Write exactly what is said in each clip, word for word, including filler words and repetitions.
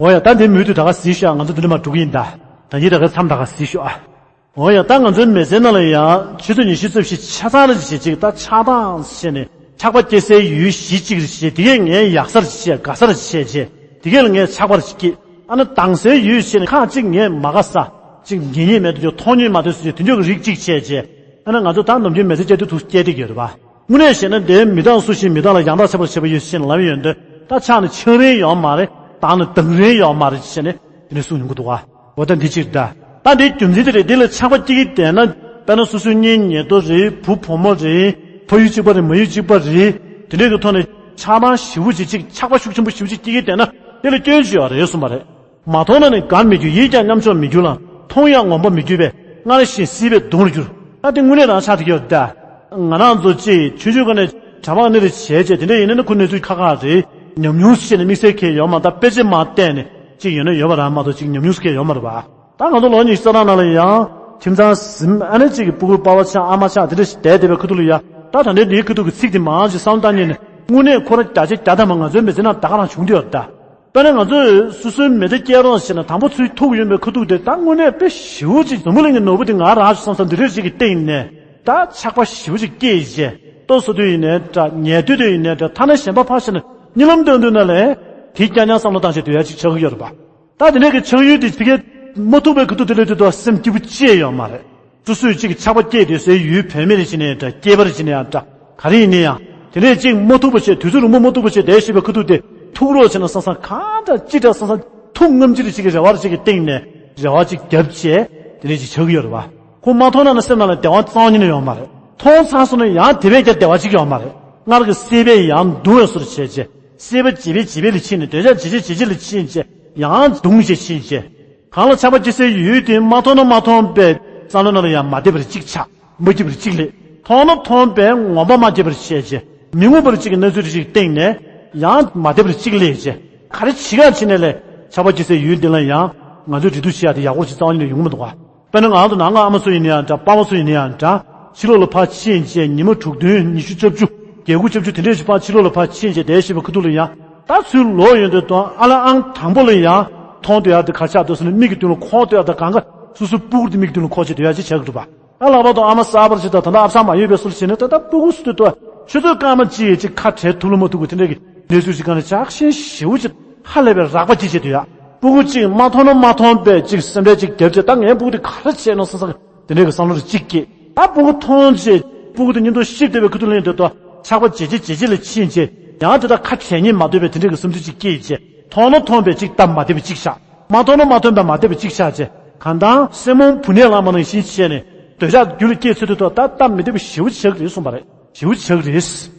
འོ་ཡ། ད་འདི་མུ་མཐུད་ད་ག་གཟིགས་ཤོག་ང་ཚོ་འདི་འདྲ་མ་འགྲོ་གི་ཡིན་ད། ད་ཡིན་ད་ག་མཚམས་ད་ག་གཟིགས་ཤོག་ཨ། འོ་ཡ། ད་ང་ཚོའི་མི་ཚེ་ནང་ལ་ཡང་ཆུ་ཚོད་ཉི་ཤུ་རྩ་བཞི་ཆ་ཚང་རེ་བྱེད་ཅིག་ད་ཆགས་སྡང་བྱས་ནས་ཆགས་པ་སྐྱེ་སའི་ཡུལ་གཞི་གཅིག་རེ་བྱས། དེ་གས་ངས་ཡག་ས་རེ་བྱས། དགའ་ས་རེ་བྱས་བྱས། དེ་གས་ལ་ངས་ཆགས་པ་རེ་སྐྱེས། ཨ་ནི་དྭངས་སའི་ཡུལ་བྱས་ནས་ཁག་ཅིག་ངས་མ་དགའ་ས་ཅིག་ཉན་ཉན་མེད་དུ་ཅིག་མཐོང་ཉན་མ་ཐོས་ས་ཅིག་དེ་འདྲ་གི་རིགས་གཅིག་བྱས་བྱས། ཨ་ནི་ང་ཚོ་ད་ནམ་རྒྱུན་མི་ཚེ་སྐྱེལ་དུས་ཐུག་སྐྱེལ་བསྡད་ཀྱི་ཡོད་རེད་པ། དངོས་གནས་བཤད་ན་དེ་མི་དག་སུ་ཞིག་མི་དག་ལ་ཡང་དག་ཆགས་པར་བྱེད་པ་ཡོད་ཅེས་ལབ་ཡོང་དུས་ད་ཆགས་ནས་ཆགས་རན་ཡོད་མ་རེད། དྭངས་ནས་དྭངས་རན་ཡོད་མ་རེད་ཅེས་ནས་དེ་འདྲ་གསུང་ཡོང་གི་འདུག་ག་འོ་ད་འདི་གཅིག་རེད་ད། ད་འདིའི་རྒྱུ་མཚན་དེ་རེད། འདི་ལ་ཆགས་པ་སྐྱེ་གི་བསྡད་ན་དཔེར་ན་སོ་སོའི་གཉེན་ཉེ་དོ་རེད། བུ་བུ་མོ་རེད། ཕ་ཡུལ་གཅིག་པ་རེད། མ་ཡུལ་གཅིག་པ་རེད། དེ་འདྲའི་གི་ཐོག་ནས་ཆགས་སྡང་ཞེ་པོ་ཅིག་ཅིག་ཆགས་པ་ཤུགས་ཆེན་པོ་ཞེ་པོ་ཅིག་སྐྱེ་གི་བསྡད་ན་དེ་ལ་སྐྱོན་ཅི་ཡོད་རེད་གསུངས་པ་རེད། མ་མཐོང་ན་ནི་དགར་མི་འགྱུར། ཡིད་ཀྱང་ཉམ་ཆུང་མི་འགྱུར་ལ། མཐོང་ཡང་ངོམས་པ་མི་འགྱུར་བས། སྔར་བཞིན་སྲིད་པའི་གདུང་རུ་འགྱུར། ད་དེ་དངོས་གནས་རང་ཆགས་ཐུབ་ཀྱི་ཡོད་རེད་ད། ང་རང་ཚོ་ཅིག་ཆུང་ཆུང་སྒང་ནས་གྲྭ་པ་ག་ནས་རེ་བྱས་བྱས་དེ་འདྲ་ཡིན་ན་ནི་ཁོ་གནས་ཚུལ་ཁག་ཁག་རེད། ཉམས་མྱོང་བཤད་ནས་དམིགས་བསལ་གང་ཡང་ཡོད་མ་རེད། ད་དཔེ་ཆ་མར་བལྟས་ནས་ཅིག་ཡོད་ན་ཡོད་པ་རང་མ་གཏོགས་ཅིག་ཉམས་མྱོང་གང་ཡང་ཡོད་མ་རེད་པ། ད་ང་ཚོ་ལོ་ཉི་ཤུ་རྩ་གྲངས་ནང་ལ་ཡང་ཁྱིམ་ཚང་ཟིན་ཨ་ནི་གཅིག་གི་སྤུ་གུ་པ་ཕ་ཆགས་ཨ་མ་ཆགས་དེ་འདྲ་ཞིག་བསྡད་བསྡད་པའི་ཁ་ཐུག་ལ་ཡ། ད་ད་ལྟའི་འདིའི་ཁ་ཐུག་གི་ཚིག་དེ་མང་ཞིག་བསམ་བློ་བཏང་ཉིན་ནས་དངོས་གནས་ཁོ་རང་བརྒྱ་ཆ་བརྒྱ་ཐམ་པ་ང་ཚོའི་མི་ཚེ་ནང་ད་ག་རང་བྱུང་བསྡད་ཡོད་རེད་ད། དཔེར་ན་ང་ཚོས་སོ་སོའི་མི་ཚེ་སྐྱེལ་རོགས་བྱས་ན་དང་པོ་ཚུར་ཐུག་ཡོང་པའི་ཁ་ཐུག་དེ་ད་དངོས་གནས་དཔེ་ཞེ་པོ་ཅིག་འཛམ་བུ་གླིང་གི་ནོར་བུ་དེ་ང་རག་བསམ་བསམ་འདི་འདྲ་ཞིག་གི་སྟེང་ནས་ད་ཆགས་པ་ཞེ་པོ་ཅིག་སྐྱེས་བྱས། ལྟོ་ཟ་དུས་ཡིན་ནའི་འདྲ། ཉལ་དུས་དུ་ཡིན་ནའི་འདྲ། ཐ་ན་གཞན་པ་ཕར་བཞག་ན་གཉིད་ལམ་གཏོང་དུས་ན་ལས་དེ་རྐྱང་རྐྱང་བསམ་བློ་བཏང་བྱས་སྡོད་ཡ་ཅིག་ཆགས་ཀྱི་ཡོད་རེད་པ། ད་དེ་འདྲའི་གི་ཆགས་ཡུལ་དེ་དེ་གས་མ་ཐུག་པའི་ཁ་ཐུག་དེ་ལས་དུས་ད་སེམས་སྐྱིད་པོ་ཅི་ཡང་ཡོད་མ་རེད། སོ་སོས་ཅིག་ཆགས་པ་སྐྱེས་དུས་སའི་ཡུལ་བུད་མེད་རེ་བྱས་ནའི་འདྲ། སྐྱེས་པ་རེ་བྱས་ནའི་འདྲ། ག་རེ་ཡིན་ནའི་ཡང་དེ་ནས་ཅིག་མ་ཐུག་པ་བྱས། དུས་ཚོད་རིང་པོ་མ་ཐུག་པ་བྱས་བསྡད་བཞིན་པའི་ཁ་ཐུག་དེ་ཐུག་རོགས་བྱས་ན་བསམ་བསམ་གང་འདྲ་ཅི་འདྲ་བསམ་བསམ་ཐུག་རྔམ་ཅི་རེ་ཅིག་གི་རེ་བ་རེ་ཅིག་གི་སྟེང་ནས་རེ་བ་ཅིག་བརྒྱབ་བྱས་དེ་འདྲ་ཅིག་ཆགས་ཀྱི་ཡོད་རེད་པ། ཁོ་མ་མཐོང་ན་ནི་སེམས་ནང་ལ་བདེ་བ་རྩ་བ་ཉིད་ནས་ཡོད་མ་རེད། མཐོང་ཚར་སོང་ན་ཡང་དེ་བས་ཀྱང་བདེ་བ་ཅིག་ཡོད་མ་རེད། སྔར་གྱི་སྲེད་པས་ཡང་གདུང་བའི་བཟོ་འདྲ་བྱས་བྱས། སྲེད་པ་བརྗེ་བས་བརྗེ་བས་ལ་ཕྱིན་ནས་འདོད་ཆགས་བརྗེ་བྱས་བརྗེ་བྱས་ལ་ཕྱིན་བྱས་ཡང་གདུང་བྱས་ཕྱིན་བྱས། གང་ལ་ཆགས་པ་སྐྱེ་སའི་ཡུལ་དེ་མ་མཐོང་ན་མ་མཐོང་པའི་བསམ་བློ་ནང་ལ་ཡང་མ་བདེ་བར་གཅིག་ཆགས། མ་སྐྱིད་པར་གཅིག་སླེབས། མཐོང་ན་མཐོང་པའི་ངོམས་པ་མ་སྐྱིད་པར་བྱས་བྱས། མི་ངོམས་པར་གཅིག་གི་གནས་ཚུལ་རེ་ཞིག་སྟེང་ནས་ཡང་མ་བདེ་བར་གཅིག་སླེབས་བྱས། ག་རེ་བྱེད་ག་བྱེད་ནས་ལས་ཆགས་པ་སྐྱེ་སའི་ཡུལ་འདི་ལ་ཡང་ང་ཚོས་འབྲེལ་གཏུག་བྱེད་ཡ་དེ་ཡག་པོ་ཞིག་རྩ་བ་ཉིད་ནས་ཡོང་གི་མི་འདུག་ག་དཔེར་ན་ང་ཚོ་ནང་ལ་ཨ་མ་ཚོ་ཡིན་ན་ཡང་འདྲ། པ་ཕ་ཚོ་ཡིན་ན་ཡང་འདྲ། ཕྱི་ལོགས་ལ་ཕར་ཕྱིན་བྱས་ཉི་མ་དྲུག་བདུན་ཉི་ཤུ་རྩ་བཅུ་བརྒྱད་དགུ་རྩ་བཅུ་དེ་འདྲས་ཞིག་ཕར་ཕྱི་ལོགས་ལ་ཕར་ཕྱིན་བྱས་བསྡད་བཞིན་པའི་ཁ་ཐུག་ལ་ཡང་ད་ཚུར་ལོག་ཡོང་དུས་དང་ཨ་ལ་ཨང་དང་པོ་ལ་ཡང་མཐོང་སྡོད་ཡག་དེ་ག་རེ་ཆགས་འདུག་ཟེར་ན་མིག་གི་མདུན་ལ་འཁོར་སྡོད་ཡག་དང་། གང་ག་སོ་སོའི་སྤུ་གུ་དེ་མིག་གི་མདུན་ལ་འཁོར་བྱས་སྡོད་ཡག་ཅིག་ཆགས་ཀྱི་འདུག་པ། ད་ལྷག་པར་དུ་ཨ་མ་གསར་པ་ཞིག་དང་ད་ལྟ་ཨ་ཕ་མ་ཡོད་པའི་སུ་ཞིག་ཡིན་ན་ད་ལྟ་སྤུ་གུ་སུ་དེ་ད་ཆུ་ཚོད་སྐར་མ་གཅིག་ཡས་གཅིག་ཁ་བྲལ་ཐུབ་ལ་མ་ཐུབ་པ་དེ་འདྲ་གི་གནས་ཚུལ་ཞིག་སྒང་ནས་ཆགས་ཞེན་ཞེ་པོ་ཅིག་ཧ་ལས་པའི་རགས་པ་སྐྱེ་བྱས་སྡོད་ཡག་སྤུ་གུ་གཅིག་མ་མཐོང་ན་མ་མཐོང་པའི་ཅིག་སེམས་ཁྲལ་ཅིག་བརྒྱབ་བྱས། ད་ངའི་སྤུ་གུ་དེ་ག་རེ་བྱས་ནོ་བསམ་བསམ་དེ་འདྲའི་གི་བསམ་བློ་རེ་གཅིག་སྐྱེས། ད་སྤུ་གུ་མཐོང་བྱས་སྤུ་གུ་དེ་མཉམ་དུ་གཤིབས་བསྡད་པའི་ཁ་ཐུག་ལ་ཡིན་དུས་ད་ཆགས་པ་བརྗེ་བྱས་བརྗེ་བྱས་ལ་ཕྱིན་བྱས་ཡང་དེ་ད་ཁ་བྲལ་སྙིང་མ་འདོད་པའི་དེ་འདྲའི་གི་བསམ་ཚུལ་ཅིག་སྐྱེས་བྱས། མཐོང་ན་མཐོང་པའི་ཅིག་སྟབས་མ་བདེ་བ་ཅིག་ཆགས། མ་མཐོང་ན་མ་མཐོང་པའི་མ་བདེ་བ་ཅིག་ཆགས་བྱས། གང་ལྟར་སྲན་མོ་བུ་ནས་ལངས་པ་ནང་བཞིན་བྱས་ནས་འདོད་ཆགས་རྒྱུད་ལ་སྐྱེས་ཚུལ་དུ་ད་སྟབས་མི་བདེ་བ་ཞེ་པོ་ཆགས་ཀྱི་རེད་གསུངས་པ་རེད། ཞེ་པོ་ཆགས་ཀྱི་རེད།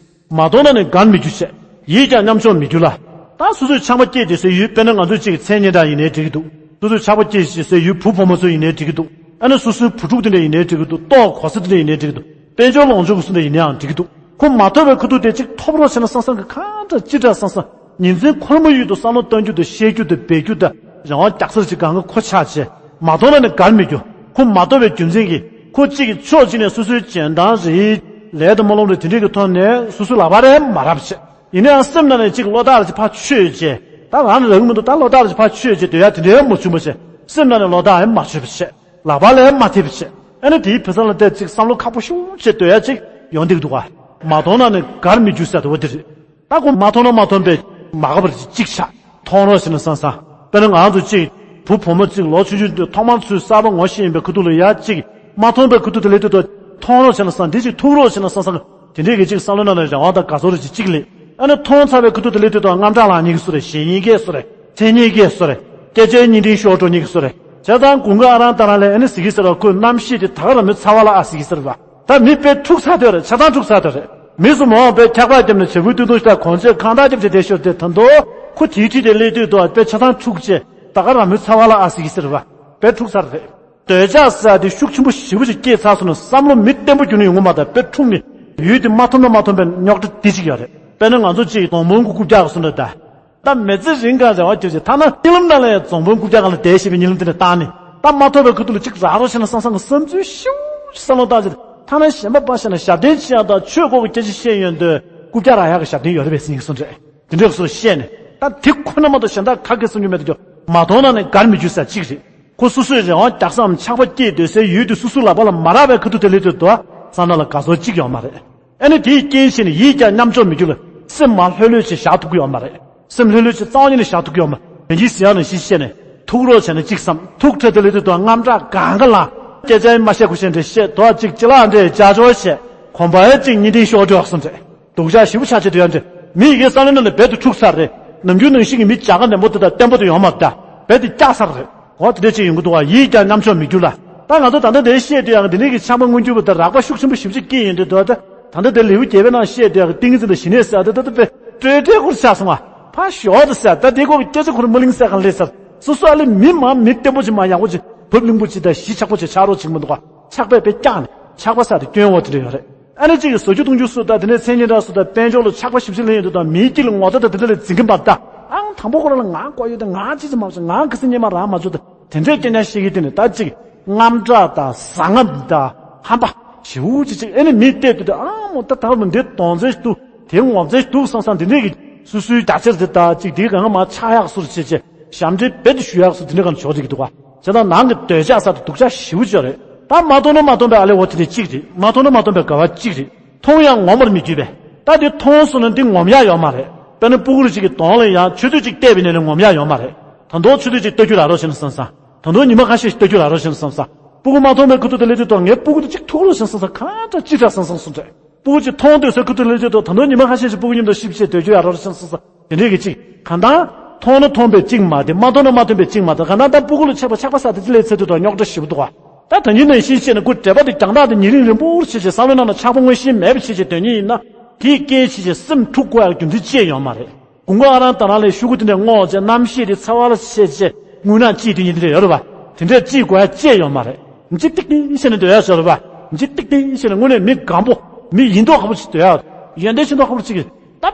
མ་མཐོང་ན་ནི་དགར་མི་འགྱུར་བྱས། ཡིད་ཀྱང་ཉམ་ཆུང་མི་འགྱུར་ལ། ད་སོ་སོའི་ཆགས་པ་སྐྱེས་བསྡད་སའི་ཡུལ། དཔེར་ན་ང་ཚོའི་གཅིག་མཚན་སྙན་གྲགས་ཡིན་ནའི་འགྲིག་གི་འདུག་སོ་སོའི་ཆགས་པ་སྐྱེས་བསྡད་སའི་ཡུལ། བུ་བུ་མོ་ཚོ་ཡིན་ནའི་འགྲིག་གི་འདུག་ཨ་ནི་སོ་སོའི་བུ་ཕྲུག་དེ་འདྲ་ཡིན་ནའི་འགྲིག་གི་འདུག་ལྟོ་གོ་ས་དེ་འདྲ་ཡིན་ནའི་འགྲིག་གི་འདུག་དཔལ་འབྱོར་ལོངས་སྤྱོད་ཀྱི་སུ་འདྲ་ཡིན་ནའང་འགྲིག་གི་འདུག་ཁོ་མ་ཐོབ་པའི་ཁ་ཐུག་དེ་ཅིག་ཐོབ་རོགས་བྱས་ན་བསམ་བསམ་གི་གང་འདྲ་ཅི་འདྲ་བསམ་བསམ། ཉིན་མཚན་ཁོ་རང་མ་ཡུལ་དུ་བསམ་བློ་གཏོང་རྒྱུ་དང་བཤད་རྒྱུ་དང་འབད་རྒྱུ་དང་རང་དབང་རྒྱག་ས་ཅིག་སྒང་ག་ཁོ་ཆགས་བྱས། མ་མཐོང་ན་ནི་དགར་མི་འགྱུར། ཁོ་མ་ཐོབ་པའི་རྒྱུ་མཚན་གྱིས་ཁོ་གཅིག་གི་ཕྱོགས་གཅིག་ནས་སོ་སོའི་འཇོན་ཐང་རེད། ལས་དང་སྨོན་ལམ་རེད། དེ་འདྲའི་གི་ཐོག་ནས་སོ་སོའི་ལག་པ་ལ་མ་རག་པ་བྱས། ཡིན་ནའང་སེམས་ནང་ནས་གཅིག་བློ་ཐག་ལ་ཅིག་ཕར་ཆོད་བྱས། ད་རང་ལ་རག་གི་མི་འདུག་ད་བློ་ཐག་ལ་ཅིག་ཕར་ཆོད་བྱས་སྡོད་ཡ་དེ་འདྲའི་མ་བྱུང་བ་བྱས། སེམས་ནང་ནས་བློ་ཐག་ཡང་མ་ཆོད་པ་བྱས། ལག་པ་ལ་ཡང་མ་ཐེབས་པ་བྱས། ཨ་ནི་དེའི་བུ་ཚ་ལ་བལྟས་ཅིག་བསམ་བློ་ཁག་པོ་ཞེ་པོ་བྱས་སྡོད་ཡ་ཅིག་ཡོང་བསྡད་ཀྱི་འདུག་ག་མ་མཐོང་ན་ནི་དགར་མི་འགྱུར་ཟེར་དེ་བ་འདི་རེད། ད་ཁོ་མ་མཐོང་ན་མ་མཐོང་པའི་མ་དགའ་བ་རེ་ཅིག་ཆགས། མཐོང་རོགས་བྱས་ན་བསམ་བསམ། དཔེར་ན་ང་ཚོ་གཅིག་བུ་བུ་མོ་གཅིག་ལོ་ཆུང་ཆུང་དུས་ཐོག་མར་ཚུར་གསར་པ་ངོ་ཤེས་ཡིན་པའི་ཁ་ཐུག་ལ་ཡ་གཅིག་མ་མཐོང་པའི་ཁ་ཐུག་དེ་ལས་དུས་ད་མཐོང་རོགས་བྱས་ན་བསམ། འདི་གཅིག་ཐུག་རོགས་བྱས་ན་བསམ་བསམ། དེ་འདྲའི་གི་གཅིག་བསམ་བློ་ནང་ལ་རང་དབང་དང་དགའ་ཚོར་རེ་གཅིག་སླེབས། ཨ་ནི་མཐོང་ཚར་བའི་ཁ་ཐུག་དེ་ལས་དུས་ད་དངངས་སྐྲག་ལངས་མཁན་གྱི་བཟོ་རེད། ཞེད་མཁན་གྱི་བཟོ་རེད། འཚེར་མཁན་གྱི་བཟོ་རེད། སྐད་ཆའི་བརྙན་འཕྲིན་ཤོར་འགྲོ་མཁན་གྱི་བཟོ་རེད། བྱས་ཙང་དགུན་ཁ་ཨ་རང་ད་རང་ལ་ཨ་ནི་ཟེར་གྱི་ཟེར་བ། ཁོས་རྣམ་ཤེས་དེ་ད་ག་རང་མོའི་ཚ་བ་ལ་ཨ་ཟེར་གྱི་ཟེར་བ། ད་མི་དཔེ་འཁྲུག་ཚར་དེ་རེད། ཆ་ཚང་འཁྲུག་ཚར་དེ་རེད། མི་སུ་མང་བ་དཔེ་འཁྱག་པ་བརྒྱབ་ནས་བྱ་འགུལ་སྟོན་སྟོན་ཞིག་དང་གོང་ཚད་ཁང་ཐག་བརྒྱབ་བྱས་བསྡད་ཤོར་དེ་ད་དུང་ཁོ་དེའི་འཁྲིས་དེ་སླེབས་དུས་ད་དཔེ་ཆ་ཚང་འཁྲུག་བྱས་ད་ག་རང་མོའི་ཚ་བ་ལ་ཨ་ཟེར་གྱི་ཟེར་བ། དཔེ་འཁྲུག་ཚར་རེད། འདོད་ཆགས་ཟེར་དེ་ཤུགས་ཆེན་པོ་ཞེ་པོ་ཅིག་སྐྱེས་ཚར་སོང་ན་བསམ་བློ་མི་བརྟན་པོ་རྒྱུན་ནས་ཡོང་གི་མ་རེད། དཔེ་འཁྲུག་ནས་ཡུལ་དེ་མ་མཐོང་ན་མ་མཐོང་པའི་རྙོག་དྲ་དེ་གཅིག་ཡོད་རེད། དཔེར་ན་ང་ཚོ་གཅིག་རྫོང་དཔོན་གྱི་རྐུབ་བཀྱག་གི་བཟོ་འདྲ་ད། ད་མི་ཚེ་རིང་ག་རེ་བ་གྱུར་ཅིག་ཐ་ན་གཉིད་ལམ་ནང་ལ་ཡང་རྫོང་དཔོན་རྐུབ་བཀྱག་སྒང་ལ་བསྡད་བཞིན་པའི་གཉིད་ལམ་དེ་འདྲ་བཏང་ནས། ད་མ་ཐོབ་པའི་ཁ་ཐུག་ལ་གཅིག་རག་རོགས་བྱས་ན་བསམ་བསམ་གྱི་བསམ་ཚུལ་ཞེ་པོ་ཅིག་བསམ་བློ་བཏང་ཅིག་ཐ་ན་གཞན་པ་ཕར་བཞག་ན་ཞབས་བརྟན་བྱེད་ཡག་དང་ཆོས་སྐོར་གྱི་སྐད་ཆ་བཤད་ཡོང་དུས་རྐུབ་བཀྱག་རག་ཡག་གི་ཞབས་བརྟན་ཡོད་རེད་པས་ཟེར་མཁན་གྱི་བཟོ་འདྲ་རེད། དེ་འདྲའི་བཟོ་བཤད་ནས་ད་དེ་ཁོ་ན་མ་གཏོགས་གཞན་དག་ག་གེ་བསམ་རྒྱུ་མེད་དུ་གྱུར། མ་མཐོང་ན་ནི་དགར་མི་འགྱུར་ཟེར་གཅིག་རེད། ཁོ་སོ་སོའི་རེ་བ་རྒྱག་སའམ་ཆགས་པ་སྐྱེས་སྡོད་སའི་ཡུལ་དེ་སོ་སོའི་ལག་པ་ལ་མ་རག་པའི་ཁ་ཐུག་དེ་སླེབས་དུས་དོ་བསམ་བློ་ལ་དགའ་ཚོར་གཅིག་ཡོད་མ་རེད། ཨ་ནི་དེའི་རྐྱེན་བྱས་ནས་ཡིད་ཀྱང་མཉམ་འཇོག་མི་འགྱུར་ལ། སེམས་མ་ལྷོད་ལྷོད་བྱས་བཞག་ཐུབ་ཀྱི་ཡོད་མ་རེད། སེམས་ལྷོད་ལྷོད་བྱས་རྩ་བ་ཉིད་ནས་བཞག་ཐུབ་ཀྱི་ཡོད་མ་རེད། ཡིན་གྱི་ཟེར་ཡག་ནང་བཞིན་བཤད་ནས་ཐུགས་རོགས་བྱས་ནས་གཅིག་བསམ། ཐུགས་ཁྲལ་དེ་སླེབས་དུས་དོ་དངངས་སྐྲག་གང་ག་ལངས། སྐད་ཆ་མ་བཤད་ཁུ་ཤེས་འདྲ་བཤད་དོ་གཅིག་ཅི་ལགས་འདྲ་ཅག་ཅོག་བཤད། གོམ་པ་གཅིག་གཉིས་ཏིང་ཤོག་འགྲོ་སོང་འདྲ། སྡུག་ཅག་ཞེ་པོ་ཆགས་བྱས་དུས་ཡང་འདྲ། མི་ཡི་གེ་བསམ་བློའི་ནང་ནས་རྦད་དེ་འཁྲུག་ཚར་རེད། ནམ་རྒྱུན་ནང་བཞིན་གྱི་མི་བྱ་དགའ་ལྡན་པོ་དེ་དང་བརྟན་པོ་དེ་ཡོང་མ་རེད་ད། རྦད་དེ་བཀྱག་ཚར་རེད། འོ་དེ་འདྲ་ཅིག་ཡོང་གི་འདུག་བ། ཡིད་ཀྱང་མཉམ་འཇོག་མི་འགྱུར་ལ། ད་ང་ཚོ་ད་ལྟ་འདིར་བཤད་དུས་ཡང་འདི་ནས་ཀྱི་ཆགས་པ་མངོན་གྱུར་བ་དང་རགས་པ་ཤུགས་ཆེན་པོ་ཞེ་པོ་ཅིག་སྐྱེས་ཡོང་དུས་འདུག་ད་ད་ལྟ་འདིར་ལེའུ་བརྒྱད་པའི་ནང་བཤད་དུས་ཡང་ཏིང་ངེ་འཛིན་དང་ཞི་གནས་ཟེར་ད་ད་ད་པའི་སྤྲོས་བྲལ་སྐོར་ཆགས་སོང་བ། ཕར་ཞོག་ད་ཟེར་ད་དེ་སྐོར་གྱི་སྐད་ཆ་ཁོ་རང་མ་གླེང་ཟེར་གང་ལས་ཟེར། སོ་སོ་ཨ་ལེ་མི་མང་མི་བརྟན་པོ་ཅིག་མ་ཡག་པོ་ཅིག་བབ་བརླིང་པོ་ཅིག་དང་གཞི་ཆགས་པོ་ཅིག་ཆགས་རོགས་བྱེད་ཀྱི་མི་འདུག་ག་ཆགས་པས་དཔེ་བཀྱག་ནས་ཆགས་པ་ཟེར་དེ་སྐྱོན་འོ་དེ་འདྲ་ཡོད་རེད། ཨ་ནི་གཅིག་གིས་བཟོ་རྒྱུ་གཏོང་རྒྱུ་སུ་དང་དེ་ནས་མཚན་སྙན་གྲགས་སུ་དང་དཔལ་འབྱོར་ལ་ཆགས་པ་ཞིབ་ཞིབ་ལེན་ཡོང་དུས་དང་མིའི་དཀྱིལ་ལ་ངོ་ཚ་དང་དེ་འདྲ་ལ་འཛིན་གྱི་མ་རེད་ད། ཨང་དང་པོ་ཁོ་རང་ལ་ང་དགོས་ཡོད་དང་ང་ཅི་ཅི་མ་བྱེད་ང་གི་སེམས་སྙེ་མ་རང་མ་བྱུང་དང་དེ་འདྲའི་སྐད་ཆ་བཤད་ཀྱི་དེ་ནི་ད་གཅིག་དངངས་སྐྲག་དང་ཟ་ངམ་དང་ཧམ་པ་ཞེ་པོ་ཅིག་ཅིག་ཨ་ནི་མི་བལྟས་དུས་དང་ཨང་མོ་ད་ད་མོ་འདི་དོང་ཙེ་འདུག་དེ་ངོ་ཙེ་འདུག་བསམ་བསམ་དེ་འདྲའི་གི་སུ་སུའི་རྒྱ་ཆེར་དེ་ད་གཅིག་དེའི་གང་མ་ཆགས་ཡག་སུར་བྱེད་བྱེད་ཞབས་འདྲེན་བེད་དུ་ཞུ་ཡག་སུ་དེ་འདྲའི་གང་ཆོག་ཅིག་འདུག་ག་བྱས་ཙང་ནང་གི་འདོད་ཆགས་ས་དང་སྡུག་ཅག་ཞེ་པོ་ཅིག་ཡོད་རེད། ད་མ་མཐོང་ན་མ་མཐོང་པའི་ཨ་ལེ་འོ་དེ་དེ་གཅིག་རེད། མ་མཐོང་ན་མ་མཐོང་པའི་དགའ་བ་གཅིག་རེད། མཐོང་ཡང་ངོམས་པར་མི་འགྱུར་བས། ད་དེ་མཐོང་སོང་ན་འདི་ངོམས་ཡག་ཡོད་མ་རེད། དཔེར་ན་སྤུ་གུ་རུ་གཅིག་གི་གདོང་ལ་ཡང་ཆུ་ཚོད་གཅིག་བལྟས་པའི་ནས་ནས་ངོམས་ཡག་ཡོད་མ་རེད། ད་དུང་ཆུ་ཚོད་གཅིག་ལྟ་རྒྱུ་རག་རོགས་བྱས་ན་བསམ་བསམ། ད་དུང་ཉི་མ་ཁ་ཤས་ཤིག་ལྟ་རྒྱུ་རག་རོགས་བྱས་ན་བསམ་བསམ། སྤུ་གུ་མ་མཐོང་པའི་ཁུ་ཐུག་དེ་སླེབས་དུས་ད་ངའི་སྤུ་གུ་དེ་གཅིག་ཐུག་རོགས་བྱས་ན་བསམ་བསམ་གང་འདྲ་ཅི་འདྲ་བསམ་བསམ་སོང་འདྲ། སྤུ་གུ་གཅིག་མཐོང་དུས་ཚོད་ཁུ་ཐུག་སླེབས་དུས་ད་དུང་ཉི་མ་ཁ་ཤས་ཤིག་སྤུ་གུ་མཉམ་དུ་ཤིབ་ཤེས་སྡོད་རྒྱུ་ཡག་རོགས་བྱས་ན་བསམ་བསམ། དེ་འདྲས་ཀྱི་གཅིག་གང་ལྟར་མཐོང་ན་མཐོང་པའི་གཅིག་མ་དེ་མ་མཐོང་ན་མ་མཐོང་པའི་གཅིག་མ་དེ་གང་ལྟར་ད་སྤུ་གུ་ལ་ཆགས་པ་ཆགས་པ་ས་དེ་ཅི་ལས་ཚེ་དུས་དང་རྙོག་དྲ་ཞེ་པོ་འདུག་ག་ད་ད་ཉིན་ནང་བཞིན་བཤད་ན་ཁོ་འབྲེལ་བ་དེ་རྒྱང་ཐག་དེ་ཉེ་རིང་རིང་པོར་བྱེད་བྱེད་བསམ་བློའི་ནང་ལ་ཆགས་པ་དངོས་གཞི་མེད་པ་བྱེད་བྱེད་དོན་གཉིས་ཡིན་ན་དེའི་རྐྱེན་བྱེད་བྱེད་སེམས་འཁྲུག་དགོས་ཡག་རྒྱུ་མཚན་ཅི་ཡང་ཡོད་མ་རེད། དགུན་ཁ་ཨ་རང་ད་རང་ལས་ཤོག་གུ་དེ་འདྲས་སྔོག་བྱས་གནམ་གཤིས་དེ་ཚ་བ་ལ་བྱས་བྱས་རྔུལ་ནག་ཅིག་དེ་ཉིན་དེ་འདྲས་ཡོད་རེད་པ། དེ་འདྲས་ཅིག་དགོས་ཡག་ཅི་ཡང་ཡོད་མ་རེད། འཇིག་ཏིག་ཏིག་བྱས་ནས་སྡོད་ཡག་ཡོད་རེད་པ། འཇིག་ཏིག་ཏིག་བྱས་ནས་དངོས་གནས་མི་སྒམ་པོ་མི་ཡིན་མདོག་ཁ་པོ་ཅིག་སྡོད་ཡག་ཡོན་ཏན་ཆེ་མདོག་ཁ་པོ་ཅིག་གིས་ད་ད་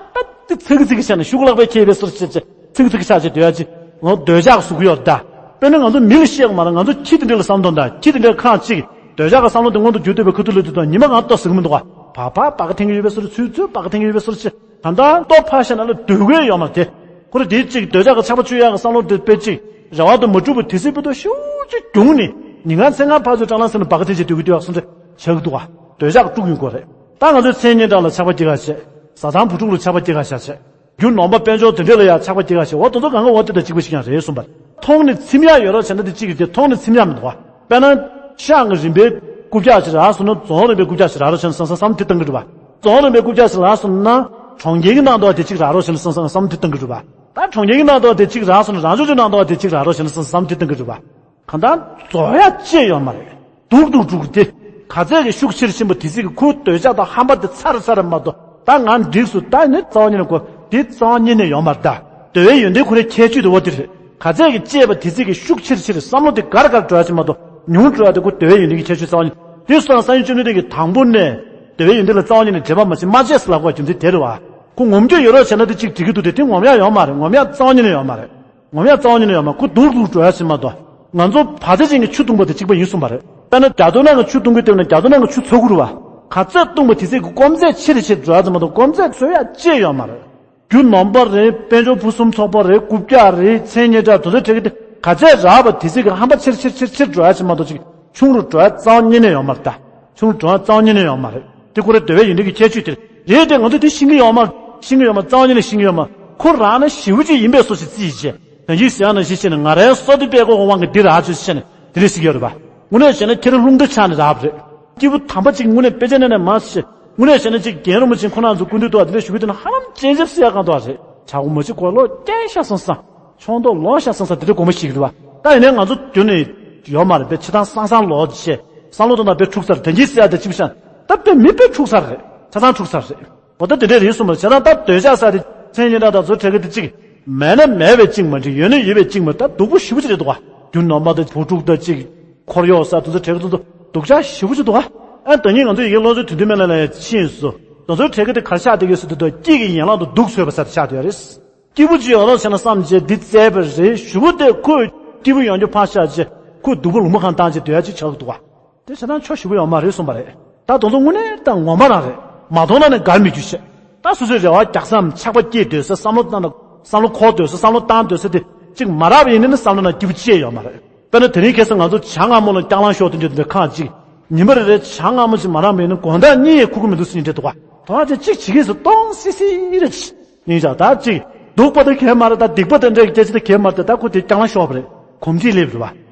དེ་ཚིག་གི་ཚིག་གི་བྱས་ནས་ཤོག་གུ་ལག་པས་ཁྱེར་བའི་སོར་བྱས་བྱས་ཚིག་གི་ཚིག་གི་ཆགས་བྱས་སྡོད་ཡག་ཅིག་ངོ་འདོད་ཆགས་ཟུག་གི་ཡོད་རེད་ད། དཔེར་ན་ང་ཚོ་མི་ལ་བཤད་ཡག་མ་རེད། ང་ཚོ་ཁྱི་དེ་འདྲས་ལ་བསམ་དོན་དང་ཁྱི་དེ་འདྲས་ཁ་ཅིག་འདོད་ཆགས་ཀྱི་བསམ་བློ་དེ་མངོན་དུ་འགྱུར་བསྡད་པའི་ཁུ་ཐུག་ལ་དུས་དང་ཉི་མ་གང་ལྟོགས་ཟེར་གི་མི་འདུག་ག་བག་ཕ་བག་ག་འཐེན་གི་ཡོད་པའི་སོར་ཚུལ་ཚུལ་བག་ག་འཐེན་གི་ཡོད་པའི་སོར་ཅིག་ད་ལྟ་ལྟོ་ཕར་བཞག་ན་ལ་སྡོད་དགོས་ཡོད་མ་རེད་དེ། ཁོ་རེ་དེའི་གཅིག་འདོད་ཆགས་ཀྱི་ཆགས་པ་ཆུ་ཡག་གི་བསམ་བློ་དེ་དཔེ་གཅིག་རེ་བ་དུ་མ་གྲུབ་པ་དེ་སྲིད་པོ་དོ་ཤུགས་ཆེ་གྱུང་ནས་ཉིན་གང་མཚན་གང་ཕར་ཚུར་སྐྲག་ལང་ཟེར་ནས་བག་ག་འཐེན་བྱས་སྡོད་ཀྱི་འདུག་ཡག་སོང་ཚེ་ཆགས་ཀྱི་འདུག་ག་འདོད་ཆགས་དཀྲུག་ཡོང་དགོས་རེད། ད་ང་ཚོའི་མཚན་སྙན་གྲགས་ལ་ཆགས་པ་སྐྱེ་ག་བྱེད། བཟའ་ཚང་བུ་ཕྲུག་ལ་ཆགས་པ་སྐྱེ་ག་བྱེད། རྒྱུ་ནོམ་པ་དཔལ་འབྱོར་དེ་འདྲས་ལ་ཡང་ཆགས་པ་སྐྱེ་ག་བྱེད། འོ་དེ་ཚོ་གང་ག་འོ་དེ་དང་གཅིག་པ་ཞིག་ཡང་རེད་གསུངས་པ་རེད། མཐོང་ནས་ཚིམ་ཡག་ཡོད་རོགས་བྱས་ན་དེ་གཅིག་རེད་དེ་མཐོང་ནས་ཚིམ་ཡག་མི་འདུག་ག་དཔེར་ན་ཤངས་ཀྱི་རིམ་པའི་རྐུབ་བཀྱག་ཅིག་རག་སོང་ན་རྫོང་རིམ་པའི་རྐུབ་བཀྱག་ཅིག་རག་རོགས་བྱས་ན་བསམ་བསམ་བསམ་དེ་བཏང་གི་རེད་པ། རྫོང་རིམ་པའི་རྐུབ་བཀྱག་ཅིག་རག་སོང་ན་གྲོང་ཁྱེར་གྱི་ནང་དུ་དེ་གཅིག་རག་རོགས་བྱས་ན་བསམ་བསམ་བསམ་དེ་བཏང་གི་རེད་པ། ད་གྲོང་ཁྱེར་གྱི་ནང་དུ་དེ་གཅིག་རག་སོང་ན་རང་ཕྱོགས་ཀྱི་ནང་དུ་དེ་གཅིག་རག་རོགས་བྱས་ན་བསམ་བསམ་དེ་བཏང་གི་རེད་པ། གང་ལྟར་རྫོགས་ཡག་ཅི་ཡོད་མ་རེད། སྡུག་སྡུག་སྡུག་དེ། ག་ཚད་ཀྱི་ཤུགས་ཆེར་ཕྱིན་པ་དེ་ཚིག་གི་ཁོའི་འདོད་ཆགས་དང་ཧམ་པ་དེ་ཚར་ཚར་མ་གཏོགས་ད་ང་འགྲིག་སོང་ད་ནི་རྩ་བ་ཉིད་ནས་གོ་དེ་རྩ་བ་ཉིད་ནས་ཡོད་མ་རེད་ད། འདོད་པའི་ཡོན་ཏན་ཁོ་རའི་ཁྱད་ཆོས་དེ་འོ་དེ་རེད། ག་ཚད་ཀྱི་སྐྱེས་པ་དེ་ཚིག་གི་ཤུགས་ཆེར་ཆེར་བསམ་བློ་དེ་གར་གར་འགྲོ་ཡག་ཅིག་མ་གཏོགས་ཉུང་འགྲོ་ཡག་དེ་ཁོ་འདོད་པའི་ཡོན་ཏན་གྱི་ཁྱད་ཆོས་རྩ་བ་ཉིད་དེ་སོང་ཙང་ས་ཡོན་བཅུ་གནད་བདུན་གྱི་དང་པོ་ནས་འདོད་པའི་ཡོན་ཏན་ལ་རྩ་བ་ཉིད་ནས་འགྲེལ་པ་མ་བྱེད་མ་བྱས་ཟེར་ལབ་དགོས་པ་རྒྱུ་མཚན་དེ་རེད་བ། ཁོ་ངོམ་རྒྱུ་ཡོད་རོགས་བྱས་ན་དེ་གཅིག་འགྲིག་གི་འདུག་དེ་དེ་ངོམ་ཡག་ཡོད་མ་རེད། ངོམ་ཡག་རྩ་བ་ཉིད་ནས་ཡོད་མ་རེད། ངོམ་ཡག་རྩ་བ་ཉིད་ནས་ཡོད་མ་རེད། ཁོ་སྡུག་སྡུག་འགྲོ་ཡག་ཅིག་མ་གཏོགས། ང་ཚོ་བ་ཚྭ་ཅན་གྱི་ཆུ་བཏུང་བ་དེ་གཅིག་པ་ཡིན་གསུངས་པ་རེད། དཔེར་ན་རྒྱ་མཚོ་ནང་གི་ཆུ་བཏུང་གི་སྟེང་ན་རྒྱ་མཚོ་ནང་གི་ཆུ་ཚ་གི་རེད་བ། ག་ཚད་བཏུང་བ་དེ་ཚད་ཀྱི་སྐོམ་ཚད་ཆེ་རུ་ཆེ་རུ་འགྲོ་ཡག་ཅིག་མ་གཏོགས་སྐོམ་ཚད་ཚོད་ཡག་ཅི་ཡོད་མ་རེད། རྒྱུ་ནོམ་པ་རེད། དཔལ་འབྱོར་ཕུན་སུམ་ཚོགས་པ་རེད། རྐུབ་བཀྱག་རེད། མཚན་སྙན་གྲགས་དེ་ཚོ་གྲས་ཀྱི་དེ་ག་ཚད་རག་པ་དེ་ཚད་ཀྱི་ཧམ་པ་ཆེར་ཆེར་ཆེར་ཆེར་འགྲོ་ཡག་ཅིག་མ་གཏོགས་ཅིག་ཆུང་རུ་འགྲོ་ཡག་རྩ་བ་ཉིད་ནས་ཡོད་མ་རེད་ད། ཆུང་འགྲོ་རྩ་བ་ཉིད་ནས་ཡོད་མ་རེད། དེ་ཁོ་རའི་འདོད་པའི་ཡོན་ཏན་གྱི་ཁྱད་ཆོས་དེ་རེད་དེ་ང་ཚོ་དེ་ཤེས་ཀྱི་ཡོད་མ་ཤེས་ཀྱི་ཡོད་མ་རྩ་བ་ཉིད་ནས་ཤེས་ཀྱི་ཡོད་མ་ཁོ་རང་ན་ཞེ་པོ་ཅིག་ཡིན་པའི་བཟོ་ཞིག་རྩིས་བྱས་ད་ཡིག་ཟེར་ཡག་ནང་བཞིན་བྱས་ནས་ང་རའི་བསོད་བདེ་དཔལ་འཁོར་གྱི་དབང་གིས་འདི་རག་བྱུང་ཟེར་ནས་དེ་འདྲ་ཞིག་ཡོད་རེད་པ། དངོས་གནས་བྱས་ན་ཁྱེད་རང་རླུང་རྟ་ཆགས་ནས་རག་པ་རེད། སྐྱེས་བུ་དམ་པ་ཅིག་དངོས་གནས་དཔེ་ཆ་ནས་ནས་མ་བཤད་དངོས་གནས་བྱས་ན་ཅིག་རྒན་རིན་པོ་ཆེ་ཁོ་རང་ཚོ་སྐུ་མདུན་དུ་དེ་འདྲ་ཞུ་གི་འདུག་ན་ཧ་ལམ་གཅེས་འཛེམ་སེ་ཡག་གང་དུ་བ་རེད། བྱ་བ་མ་བྱེད་གོ་ལོ་སྐྱེ་ཤ་སོང་ས། ཆོང་ཏོག་ལོ་ཤ་སང་ས་དེ་འདྲ་དགོངས་པ་ཞིག་རེད་བ། ད་ཡིན་ནའི་ང་ཚོ་རྒྱུན་ནས་ཡོད་མ་རེད་པས་ཕྱི་ཐང་སང་སང་ལོག་བྱས་བསམ་བློ་གཏོང་ན་དཔེ་འཁྲུག་ཚར་དེ་འདྲའི་སྲིད་ཡ་དེ་ཅི་བྱ་ད་དཔེ་མི་དཔེ་འཁྲུག་ཚར་རེད། ཆ་ཚང་འཁྲུག་ཚར་རེད། འོ་ད་དེ་འདྲའི་རེད་གསུངས་པ་ཆ་ཚང་ད་འདོད་ཆགས་ས་དེ་མཚན་སྙན་གྲགས་དང་ཚོ་འཕྲད་གི་དེ་གཅིག་མེད་ན་མེད་པའི་གཅིག་མ་འགྲིག་ཡོད་ན་ཡོད་པའི་གཅིག་མ་ད་སྡུག་པོ་ཞེ་པོ་ཅིག་རེད་འདུག་བ། རྒྱུ་ནོམ་པ་དང་བུ་ཕྲུག་དང་གཅིག་འཁོར་གཡོག་ས་དེ་ཚོ་འཕྲད་གི་དེ་ཚོ་སྡུག་ཅག་ཞེ་པོ་ཅིག་འདུག་བ། ཨ་ད་ཉིན་ང་ཚོ་ཡི་གེ་བློ་བཟང་དོན་ལྡན་སྨན་བླ་ལ་ཡ་ཕྱིན་སོ། དེ་ཚོ་འཕྲད་གི་དེ་གར་ཆགས་དེ་གི་སུ་དེ་དོ་སྐྱིད་ཀྱི་ཡན་ལག་ཏུ་སྡུག་ཚོད་པ་ས་དེ་ཆགས་དེ་ཡ་རེད། སྐྱིད་པོ་ཅིག་ཡོང་རོགས་བྱས་ན་བསམ་བྱས་འདི་བཙལ་བ་རེད་ཞུ་བོ་དེ་ཁོས་སྐྱིད་པོ་ཡོང་རྒྱུ་ཕར་བཞག་བྱས་ཁོས་སྡུག་པོ་ལུང་པ་གང་བཏང་བྱས་སྡོད་ཡ་ཅིག་ཆགས་འདུག་བ། དེ་བྱས་ན་ཆོ་ཞུ་བོ་ཡོང་མ་རེད་གསུངས་པ་རེད། ད་དེ་ཚོ་དངོས་གནས་ད་ངོ་མ་རང་རེད། མ་མཐོང་ན་ནི་དགར་མི་རྒྱུ་བྱས། ད་སོ་སོའི་རེ་བ་རྒྱག་སའམ་ཆགས་པ་སྐྱེས་སྡོད་ས་བསམ་བློ་བཏང་ན་བསམ་བློ་འཁོར་སྡོད་ས་བསམ་བློ་བཏང་སྡོད་ས་དེ་ གཅིག་མ་རག་པ་ཡིན་ན་བསམ་བློ་ནང་སྐྱིད་པོ་ཅི་ཡང་ཡོད་མ་རེད། དཔེར་ན་དེ་རིང་ཁ་སང་ང་ཚོ་ཇ་མངར་མོ་ལ་རྐྱང་ལངས་ཤོག་དེ་འདྲ་དེ་འདྲ་ཁག་ཅིག་ཉི་མ་རེ་རེ་ཇ་མངར་མོ་ཅིག་མ་རག་པ་ཡིན་ན་དགོང་དག་གཉིད་ཁུག་གི་མི་འདུག་ཟེར་མཁན་འདྲ་འདུག་ག་དོན་དག་ཅིག་བྱེད་ཀྱི་སོ་སྟོང་སི་སི་རེད། སྙིང་རྗེ། ད་ཅིག་སྡུག་པ་དེ་གས་མ་རེད། ད་སྡིག་པ་དེ་འདྲ་སྐད་ཆ་དེ་གས་མ་རེད། ད་ཁོ་དེ་རྐྱང་ལངས་ཤོག་པ་རེད། གོམས་འདྲིས་སླེབས་རེད་བ།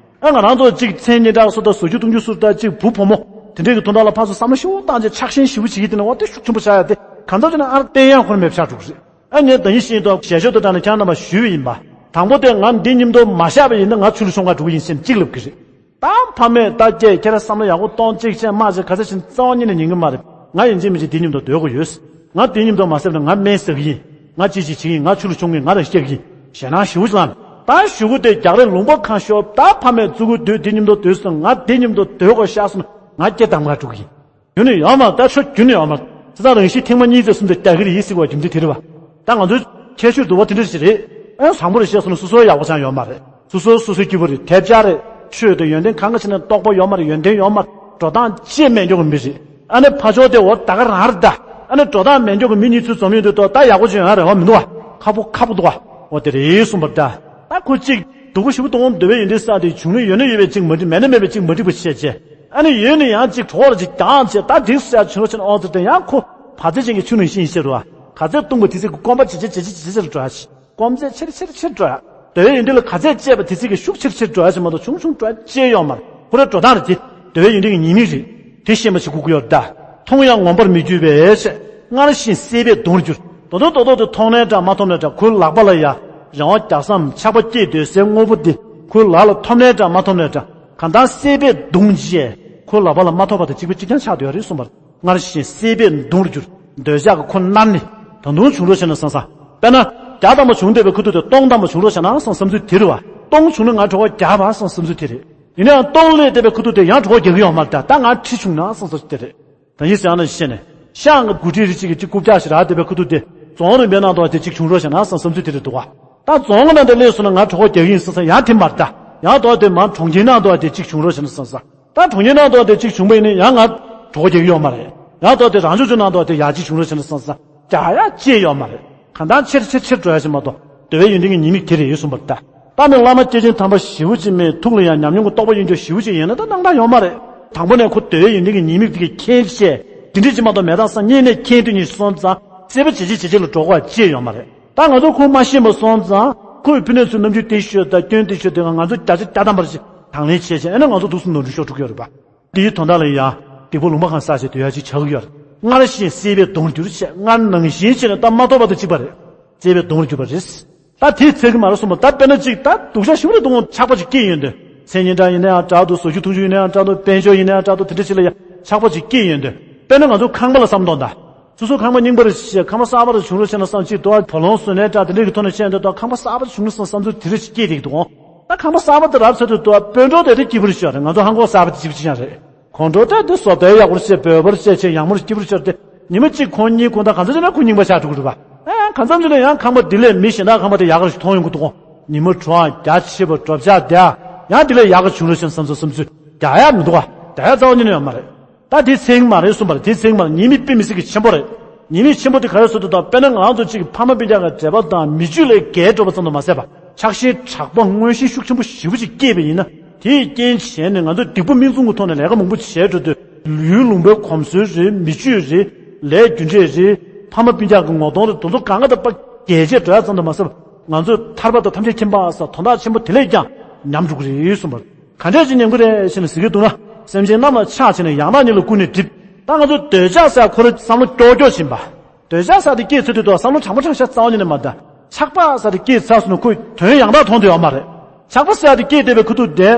ཨ་ང་རང་ཚོ་གཅིག་མཚན་སྙན་གྲགས་སུ་དང་བཟོ་རྒྱུ་གཏོང་རྒྱུ་སུ་དང་གཅིག་བུ་བུ་མོ་དེ་འདྲས་ཀྱི་དོན་དག་ལ་ཕར་ཚུར་བསམ་བློ་ཞིབ་པོ་བཏང་རྗེས་ཆགས་ཞེན་ཞིབ་པོ་བྱེད་ཀྱི་དེ་ནི་འོ་དེ་ཤུགས་ཆེན་པོ་ཆགས་ཡ་དེ་གང་ལྟར་བྱས་ན་ཨ་བསྟན་ཡག་ཁོ་རང་མེད་པ་ཆགས་འགྲོ་གི་རེད། ཨ་ངས་ཟླ་ཉིན་ཤིང་ཏོག་ཞལ་ཆོས་དང་འདྲ་ནས་ཁྱེད་རྣམ་པ་ཞུས་པ་ཡིན་པ། དང་པོ་དེ་ང་འདི་མཉམ་དུ་མ་བཞག་པ་ཡིན་ན་ང་ཆུ་ལ་མཆོང་ག་འགྲོ་གི་ཡིན་ཟེར་གཅིག་ལབ་ཀྱི་རེད། ད་ཕ་མས་ད་སྐྱེས་ཁྱེད་རང་བསམ་བློ་ཡག་པོ་གཏོང་གཅིག་བྱས་མ་བྱས་ག་ཚད་ཕྱིན་རྩ་བ་ཉིད་ནས་ཉན་གི་མ་རེད། ང་ཡིན་གཅིག་མིན་གཅིག་འདི་མཉམ་དུ་སྡོད་དགོས་ཡོད། ང་འདི་མཉམ་དུ་མ་བསད་ན་ང་སྨན་ཟ་གི་ཡིན། ང་ཅི་ཅི་བྱེད་ཀྱི་ཡིན། ང་ཆུ་ལ་མཆོང་གི་ཡིན། ང་རང་སྐྱེ་གི་ཡིན། ཞེད་སྣང་ཞེ་པོ་ཅིག་ལངས། ད་གཞུག་གུ་དེ་རྒྱག་རེས་ལུང་པ་གང་ཤོར་ད་ཕ་མས་བཙུགས་གི་དུས་འདི་མཉམ་དུ་སྡོད་སོང་། ང་འདི་མཉམ་དུ་སྡོད་དགོས་ཤག་སོང་ང་སྐྱེ་གདམ་ག་འགྲོ་གི་ཡིན། རྒྱུ་ནི་ཡོད་མ་རེད། ད་ཆོས་རྒྱུ་ནི་ཡོད་མ་རེད། བྱས་ཙང་རང་བཞིན་ཐེངས་མ་གཉིས་ཙམ་གསུམ་ཙམ་རྒྱག་གི་རེད་ཟེར་བ་རྒྱུ་མཚན་དེ་རེད་བ། ད་ང་ཚོའི་ཁྱད་ཆོས་འདུག་བ་དེ་འདྲ་ཞིག་རེད། ཨ་བཟང་པོ་རེད་བཤད་སོང་ན་སོ་སོ་ཡག་པོ་ཅང་ཡོད་མ་རེད། སོ་སོ་སོ་སོའི་སྐྱིད་པོ་རེད། དེབ་ཆག་རེད། ཆོས་དང་ཡོན་ཏན་གང་ག་ཕྱིན་ན་རྟོགས་པ་ཡོད་མ་རེད། ཡོན་ཏན་ཡོད་མ་རེད། འགྲོ་སྟངས་བཅོས་མེད་མགྱོགས་གི་མི་རེད། ཨ་ནི་ཕ་ཕྱོགས་དེ་འོ་ད་ག་རང་རེད་ད། ཨ་ནི་འགྲོ་སྟངས་མེད་མགྱོགས་གི་མི་གཉིས་ཚུར་འཛོམས་ཡོང་དུས་ད་ད་ཡག་པོ་ཅིག་ཡོང་ཡ་རེད་བ་མི་འདུག་བ། ཁག་པོ་ཁག་པོ་འདུག་བ། འོ་དེ་རེད་གསུངས་པ་རེད་ད། ད་ཁོ་གཅིག་སྡུག་པོ་ཞེ་པོ་གཏོང་འདོད་པའི་ཡོན་ཏན་བསགས་དེ་བྱུང་ན་ཡོད་ན་ཡོད་པའི་གཅིག་མ་འགྲིག་མེད་ན་མེད་པའི་གཅིག་མ་འགྲིག་པ་བྱས་བྱས། ཨ་ནི་ཡོད་ན་ཡང་གཅིག་གྲོགས་ར་གཅིག་རྒྱག་བྱས་ད་འགྲིག་སོ་ཡ་བྱུང་རོགས་བྱས་ན་ཨོ་ཙི་དེ་ཡང་ཁོ་བར་ཆད་ཅན་གྱི་ཆུ་ནང་ཤིང་ཤེས་རུ་བ། ག་ཚད་བཏུང་བ་དེ་ཚད་ཀྱི་སྐོམ་པ་ཇེ་ཆེ་ཇེ་ཆེ་ཇེ་ཆེར་འགྲོ་ཡ་ཆེ། སྐོམ་ཚད་ཆེར་ཆེར་ཆེར་འགྲོ་ཡ། འདོད་པའི་ཡོན་ཏན་ལ་ག་ཚད་སྤྱད་པ་དེ་ཚད་ཀྱི་ཤུགས་ཆེར་ཆེར་འགྲོ་ཡ་ཆེ་མ་གཏོགས་ཆུང་ཆུང་འགྲོ་ཡ་ཅི་ཡང་ཡོད་མ་རེད། ཁོ་རའི་འགྲོ་སྟངས་རེད་དེ། འདོད་པའི་ཡོན་ཏན་གྱི་ཉེས་དམིགས་རེད། དེ་ཤེས་པ་ཞིག་དགོས་ཀྱི་ཡོད་རེད་ད། མཐོང་ཡང་ངོམས་པར་མི་འགྱུར་བའི་ཕྱིར། སྔར་བཞིན་སྲེད་པས་གདུང་རྒྱུར། དོ་དོ་དོ་དོ་དེ་མཐོང་ནའི་འདྲ་མ་མཐོང་ནའི་འདྲ་ཁོའི་ལག་པ་ལ་ཡ། རང་དབང་རྒྱག་བསམ་ཆགས་པ་སྐྱེས་སྡོད་སའི་དངོས་པོ་འདི་ཁོའི་ལག་ལ་ཐོབ་ནའི་འདྲ་མ་ཐོབ་ནའི་འདྲ་གང་ལྟར་སྲེད་པས་གདུང་བྱས་ཁོའི་ལག་པ་ལ་མ་ཐོབ་པ་དང་གཅིག་པ་གཅིག་རྐྱང་ཆགས་སྡོད་ཡ་རེད་གསུངས་པ་རེད། སྔར་བཞིན་སྲེད་པས་གདུང་རྒྱུར། འདོད་ཆགས་ཀྱི་ཁོ་མནར་ནས་ད་དུང་བྱུང་རོགས་བྱས་ན་བསམ་བསམ། དཔེར་ན། བརྒྱ་ཐམ་པ་བྱུང་བསྡད་པའི་ཁུ་ཐུག་དེ་སྟོང་ཐམ་པ་བྱུང་རོགས་བྱས་ན་བསམ་བསམ་ཚུལ་དེ་རེད་བ། སྟོང་བྱུང་ན་ང་གྲོད་ཁོག་རྒྱག་པ་བསམ་བསམ་ཚུལ་དེ་རེད། ཡིན་ནའང་སྟོང་སླེབས་བསྡད་པའི་ཁུ་ཐུག་དེ་ཡང་གྲོད་ཁོག་རྒྱག་གི་ཡོད་མ་རེད་ད། ད་ང་ཁྲི་བྱུང་ན་བསམ་བསམ་ཚུལ་དེ་རེད། ད་ཡིན་ཟེར་ཡང་ན་བཤད་ནས། ཤངས་ཀྱི་དགུ་ཁྲི་རི་གཅིག་གི་གཅིག་རྐུབ་བཀྱག་ཞིག་རག་བསྡད་པའི་ཁུ་ཐུག་དེ། རྫོང་རིམ་པའི་ནང་དུ་བ་དེ་གཅིག་བྱུང་རོགས་བྱས་ན་བསམ་བསམ་ཚུལ་དེ་རེད་འདུག་བ། ད་རྫོང་གི་ནང་དུ་སླེབས་སོང་ན་ང་གྲོད་ཁོག་རྒྱག་གི་ཡིན་བསམ་བསམ་ཡང་དེ་མ་རེད་ད། ཡང་དོ་དེ་མར་གྲོང་ཁྱེར་ནང་དུ་བ་དེ་གཅིག་བྱུང་རོགས་བྱས་ན་བསམ་བསམ། ད་གྲོང་ཁྱེར་ནང་དུ་དེ་གཅིག་བྱུང་བ་ཡིན་ན་ཡང་ང་གྲོད་ཁོག་རྒྱག་གི་ཡོད་མ་རེད། ཡང་དོ་དེ་རང་ཕྱོགས་ཚོའི་ནང་དུ་དེ་ཡར་གཅིག་བྱུང་རོགས་བྱས་ན་བསམ་བསམ། རྒྱག་ཡ་ཅི་ཡོད་མ་རེད། གང་ལྟར་ཆེར་ཆེར་ཆེར་འགྲོ་ཡ་ཞིག་མ་གཏོགས་འདོད་པའི་ཡོན་ཏན་གྱི་ཉེས་དམིགས་དེ་རེད་གསུངས་པ་རེད་ད། ད་ནི་བླ་མ་སྐྱེས་ཆེན་དམ་པ་ཞེ་པོ་ཅིག་མེད་ཐུགས་ལ་ཡང་ཉམས་མྱོང་གི་རྟོགས་པ་ཡོད་མཁན་ཞེ་པོ་ཅིག་ཡིན་ན་ད་སྣང་དག་ཡོད་མ་རེད། དང་པོ་ནས་ཁོ་འདོད་པའི་ཡོན་ཏན་གྱི་ཉེས་དམིགས་དེ་གི་མཁྱེན་བྱས། དེ་འདྲ་ཅིག་མ་གཏོགས་མེད་དང་སང་ཉིན་ནས་མཁྱེན་དུས་ཉིད་སོང་ཙང་སྲེད་པ་ཇེ་ཆེ་ཇེ་ཆེ་ལ་འགྲོ་དགོས་ཅི་ཡོད་མ་རེད། ད་ང་ཚོ་ཁོ་མ་ཤེས་པ་སོང་ཙང་ཁོས་ཕི་ནས་ཚུར་རྣམ་འགྱུར་དེ་ཤོད་ད་སྐྱོན་དེ་ཤོད་དེ་ང་ཚོ་བརྒྱ་ཆ་བརྒྱ་ཐམ་པར་ཞིག་དང་ལེན་བྱས་བྱས་ཨ་ནི་ང་ཚོ་འདུག་སེ་ནོར་འཁྲུལ་ཤོར་འགྲོ་གི་ཡོད་རེད་པ། དེའི་དོན་དག་ལ་ཡང་སྡིག་པ་ལུང་པ་གང་བསགས་བྱས་སྡོད་ཡ་ཅིག་ཆགས་ཀྱི་ཡོད་རེད། སྔར་བཞིན་སྲེད་པས་གདུང་རྒྱུར་བྱས་སྔར་ནང་བཞིན་བྱས་ནས་ད་མ་ཐོབ་པ་དང་གཅིག་པ་རེད། སྲེད་པས་གདུང་རྒྱུ་བ་རེད། ད་དེའི་ཚེ་གི་མ་རེད་གསུངས་པ་ད་དཔེར་ན་གཅིག་ད་སྡུག་ཅག་ཞིག་རེད་འདུག་ཆགས་པ་ཅིག་སྐྱེས་ཡོང་དུས་མཚན་སྙན་གྲགས་ཡིན་ན་ཡང་འདྲ་འདུག་བཟོ་རྒྱུ་འཐུང་རྒྱུ་ཡིན་ན་ཡང་འདྲ་འདུག་དཔལ་འབྱོར་ཡིན་ན་ཡང་འདྲ་འདུག་དེ་འདྲ་ཞིག་ལ་ཡང་ཆགས་པ་ཅིག་སྐྱེས་ཡོང་དུས་དཔེར་ན་ང་ཚོ་ཁང་པ་ལ་བསམ་གཏོང་ད། སོ་སོ་ཁང་པ་རྙིང་པ་རེ་བྱས་ཁང་པ་གསར་པ་རེ་བྱུང་རོགས་བྱས་ན་བསམ་གཅིག་འདུག་བ་ལོང་བཟོ་ནའི་འདྲ་དེ་འདྲ་གི་ཐོག་ནས་བཤད་འདོད་འདུག་ཁང་པ་གསར་པ་བྱུང་རོགས་བསམ་བསམ་ཚུལ་དེ་རེ་ཞིག་སྐྱེས་བསྡད་ཀྱི་འདུག་ད་ཁང་པ་གསར་པ་དེ་རག་ཚར་དུས་འདུག་བ་དཔོན་གྲོགས་དེ་དེ་སྐྱིད་པོ་རེ་ཤོར་རེད། ང་ཚོ་ཧང་གོ་གསར་པ་དེ་སྐྱིད་པོ་ཅིག་ཀྱང་རེད། ཁོང་ཁྲོ་ལྟ་དུས་བཟོ་ལྟ་ཡག་པོ་བཤད་འབོལ་པོར་བཤད་བྱས་ཡག་མོར་སྐྱིད་པོར་ཤར་ཏེ། ཉི་མ་གཅིག་ཁོང་གཉིས་ཁོང་ད་གང་ཚ་ཅི་ན་ཁོ་རྙིང་པ་ཆགས་འགྲོ་གི་རེད་པ། ཨ་གང་འཚམ་ཅི་ན་ཡང་ཁང་པ་འདི་ལས་མི་གཞན་དག་ཁང་པ་དེ་ཡག་ག་ཞིག་མཐོང་ཡོང་གི་འདུག་གོ། ཉི་མ་དྲོ་ཨང་རྒྱ་ཆེ་བ་གྲོབ་ཆགས་བསྡད་ཨ། ཡང་འདི་ལས་ཡག་ག་བྱུང་རོགས་བྱས་བསམ་ཚུལ་བསམ་ཚུལ་རྒྱག་ཡག་མི་འདུག་ག་རྒྱག་ཡག་རྩ་བ་ཉིད་ནས་ཡོད་མ་རེད། ད་དེ་ཚེ་རིང་མ་རེད་གསུངས་པ་རེད། དེ་ཚེ་རིང་མ་རེད། ཉེས་དམིགས་དཔེ་མི་སྲིད་ཀྱི་ཆེན་པོ་རེད། ཉེས་དམིགས་ཆེན་པོ་དེ་ག་རེ་ཟེར་དུས་ད་དཔེར་ན་ང་རང་ཚོ་གཅིག་ཕ་མ་སྤུན་ཀྱག་གི་འབྲེལ་བ་དང་མི་ཇུས་ལས་འགལ་འགྲོ་བ་ཙམ་དུ་མ་ཟད་པ། ཆགས་ཞེན་དྲག་པོ་མངོན་ཤེས་ཤུགས་ཆེན་པོ་ཞེ་པོ་ཅིག་སྐྱེས་པ་ཡིན་ན། དེའི་རྐྱེན་བྱས་ནས་ང་ཚོ་སྡིག་པ་མིག་བཙུམ་གྱི་ཐོག་ནས་ལས་ཀ་མང་པོ་བྱས་འགྲོ་དུས། ཡུལ་ལུང་པའི་གོམས་སྲོལ་རེད། མི་ཇུས་རེད། ལས་རྒྱུ་འབྲས་རེད། ཕ་མ་སྤུན་ཀྱག་གི་ངོ་གདོང་རེད། དེ་ཚོ་གང་ག་དང་པ་རྒྱལ་རྗེས་འགྲོ་ཡ་ཙམ་དུ་མ་ཟད། ང་ཚོས་ཐར་པ་དང་ཐམས་ཅད་མཁྱེན་པ་ཟེར་དོན་དག་ཆེན་པོ་དེ་ལས་ཀྱང་ཉམས་འགྲོ་གི་རེད་གསུངས་པ་རེད། ག་འདྲས་ཅིག་ཉམས་ཀྱི་རེད་ཟེར་ནས་ཟེར་གྱི་འདུག་ན། སེམས་ཅན་རྣམས་ལ་ཆགས་བྱས་ནས་ཡང་དག་ཉིད་ལ་ཀུན་ནས་སྒྲིབ། ད་ང་ཚོ་འདོད་ཆགས་ཟེར་ཁོ་རང་བསམ་བློ་ཀྱོག་ཀྱོག་ཕྱིན་པ། འདོད་ཆགས་ཟེར་དེ་སྐྱེས་ཚར་དུས་ད་བསམ་བློ་དྲང་པོ་དྲང་བཞག་རྩ་བ་ཉིད་ནས་མ་ད། ཆགས་པ་ཟེར་དེ་སྐྱེས་ཚར་སོང་ན་ཁོས་དོན་ཡང་དག་མཐོང་དུ་ཡོད་མ་རེད། ཆགས་པ་ཟེར་དེ་སྐྱེས་བསྡད་པའི་ཁུ་ཐུག་དེ།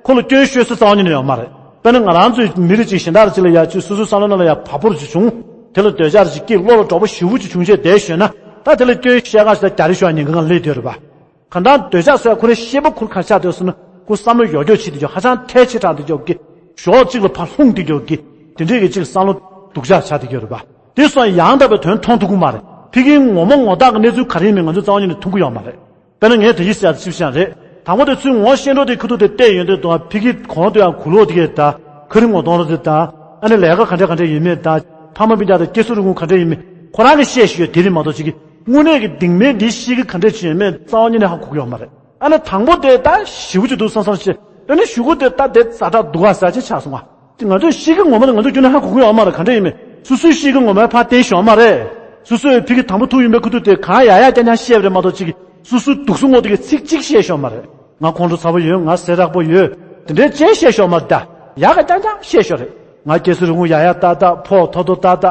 ཁོ་ལ་སྐྱོན་ཤོད་ས་རྩ་བ་ཉིད་ནས་ཡོད་མ་རེད། དཔེར་ན་ང་རང་ཚོའི་མི་རིགས་གཅིག་གཞན་དག་རེ་གཅིག་ལ་ཡ་ཅིག་སོ་སོའི་བསམ་བློ་ནང་ལ་ཡ་བབ་པོ་རེ་ཅིག་བྱུང་། དེ་ལ་འདོད་ཆགས་རེ་ཅིག་སྐྱེས་བློ་ལ་འགྲོགས་པོ་ཞེ་པོ་ཅིག་བྱུང་བྱས་བསྡད་ཤོད་ན། ད་དེ་ལ་སྐྱོན་བཤད་ག་ཞིག་ད་རྒྱ་རི་ཤོག་ཉེན་ཁ་ང་སླེབས་བསྡད་རེད་པ། གང་ལྟར་འདོད་ཆགས་ཟེར་ཁོ་རའི་ཤེས་པ་ཁུར་ཁ་ཆགས་སྡོད་སོང་ན་ཁོ་བསམ་བློ་ཡོ་ཀྱོག་བྱེད་དེ་ཀྱོག་ཧ་ཅང་ཐལ་ཆེ་དྲགས་དེ་ཀྱོག་གི། ཞོག་གཅིག་ལ་ཕར་ལྷུང་དེ་ཀྱོག་གི། དེ་འདྲས་ཀྱི་གཅིག་བསམ་བློ་སྡུག་ཅག་ཆགས་དེ་ཀྱོག་རེད་པ། དེ་སོང་ཡང་དག་པའི་དོན་མཐོང་ཐུབ་ཀྱི་མ་རེད། ཕ་གིའི་ངོ་མ་ངོ་རྟགས་ཀྱི་གནས་ཚུལ་ག་རེ་ཡིན་མིན་ང་ཚོས་རྩ་བ་ཉིད་ནས་མཐོང་གི་ཡོད་མ་རེད། དཔེར་ན་ངས་དེ་ཅི་ཟེར་ཡ་ཅིག་བཤད་རེད། དང་པོ་དེ་ཚོའི་ངོ་ཤེས་འགྲོ་དེ་ཁུ་ཐུག་དེ་བལྟས་ཡོང་དུས་དང་ཕ་གི་གོང་དུ་ཡང་གུ་ལོག་དེ་གས་ད། ཁ་རི་ངོ་གདོང་ར་དེ་ད། ཨ་ནི་ལས་ཀ་ག་འདྲས་ག་འདྲས་ཡིན་མིན་ད། ཕ་མ་སྤུན་ཀྱག་དང་སྐྱེ་སྲིད་རིན་གོང་ག་འདྲས་ཡིན་མིན་ཁོ་རང་གིས་བཤད་ཤེས་ཡོད་དེ་རིགས་མ་གཏོགས་ཅིག་གིས་དངོས་གནས་ཀྱི་སྡིག་སྨོན་འདི་ཤེས་ཀྱི་ག་འདྲས་ཅིག་ཡོད་མེད་རྩ་བ་ཉིད་ནས་ཧ་གོ་གི་ཡོད་མ་རེད། ཨ་ནི་དང་པོ་དེ་ད་ཞེ་པོ་ཅིག་འདུག་བསམ་བསམ་བྱས། ཨ་ནི་གཞུག་གུ་དེ་ད་དེ་ཛ་དྲག་འདུག་ག་ཟེར་ཅིག་ཆགས་སོང་ང་། ང་ཚོའི་གཤིས་ཀ་ངོ་མ་ནི་ང་ཚོ་ཁྱོན་ནས་ཧ་གོ་གི་ཡོད་མ་རེད། ག་འདྲ་ཡིན་མིན་སོ་སོའི་གཤིས་ཀ་ངོ་མ་ཕར་བསྟན་ཤོག་མ་རེད། སོ་སོའི་ཕ་གི་དང་པོ་ཐུག་ཡོང་པའི་ཁུ་ཐུག་དེ་གང་ཡག་ཡག་རྐྱང་རྐྱང་བཤད་པ་རེད་མ་གཏོགས། ཅིག་སོ་སོའི་སྡུག་སོ་ངོ་དེ་གི་ཚིག་གཅིག་བཤད་ཤོག་མ་རེད། ང་ཁོང་ཁྲོ་ཚ་པོ་ཡོད། ང་སེར་དྲག་པོ་ཡོད། དེ་འདྲའི་ཅིག་བཤད་ཤོག་མ་རེད་ད། ཡག་ག་རྐྱང་རྐྱང་བཤད་ཤོག་རེད། ང་སྐྱེ་སྲིད་རིན་གོང་ཡག་ཡག་ཏག་ཏག་ཕོགས་མཐོ་མཐོ་ཏག་ཏག་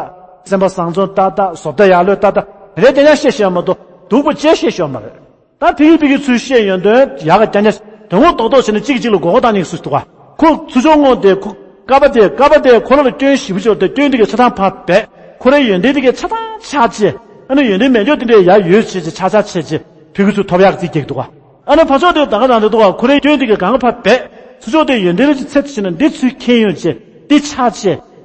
སེམས་པ་བཟང་བཙོག་ཏག་ཏག་བཟོ་ལྟ་ཡག་ལོས་ཏག་ཏག་དེ་འདྲའི་རྐྱང་རྐྱང་བཤད་ཤོག་མ་གཏོགས་སྡུག་པོ་ཅིག་བཤད་ཤོག་མ་རེད། ད་ཕ་གི་ཕ་གི་ཚུལ་བཤད་ཡོན་ཏན་ཡག་ག་རྐྱང་རྐྱང་དོན་ངོ་རྡོག་རྡོག་བྱས་ནས་གཅིག་གིས་གཅིག་ལ་མགོ་སྐོར་བཏང་ནས་སུ་འདུག་ག་ཁོ་ཚུར་ཕྱོགས་ངོ་དེ་ཁོ་ཀ་པ་དེ་ཀ་པ་དེ་ཁོ་རང་ལ་སྐྱོན་ཞེ་པོ་ཅིག་ཡོད་དེ། སྐྱོན་དེ་གའི་ཆ་ཚང་ཕར་སྦས། ཁོ་རའི་ཡོན་ཏན་དེ་གའི་ཆ་ཚང་ཆག་བྱས། ཨ་ནི་ཡོན་ཏན་མེད་ཀྱོག་དེ་འདྲའི་ཡག་ཡོད་བྱས་བྱས་ཆ་ཆ་བྱས་བྱས་ཕ་གི་ཚུར་ཐོབ་ཡག་རྩིས་རྒྱག་འདུག་ག་ཨ་ནི་ཕར་ཕྱོགས་དེ་ད་ག་རང་རེད་འདུག་ག་ཁོ་རའི་སྐྱོན་དེ་གའི་གང་ག་ཕར་སྦས། ཚུར་ཕྱོགས་དེ་ཡོན་ཏན་ལ་ཅིག་ཚད་དུ་བྱས་ན་འདི་ཚུར་ཁྱེར་ཡོང་བྱས་འདི་ཆག་བྱས་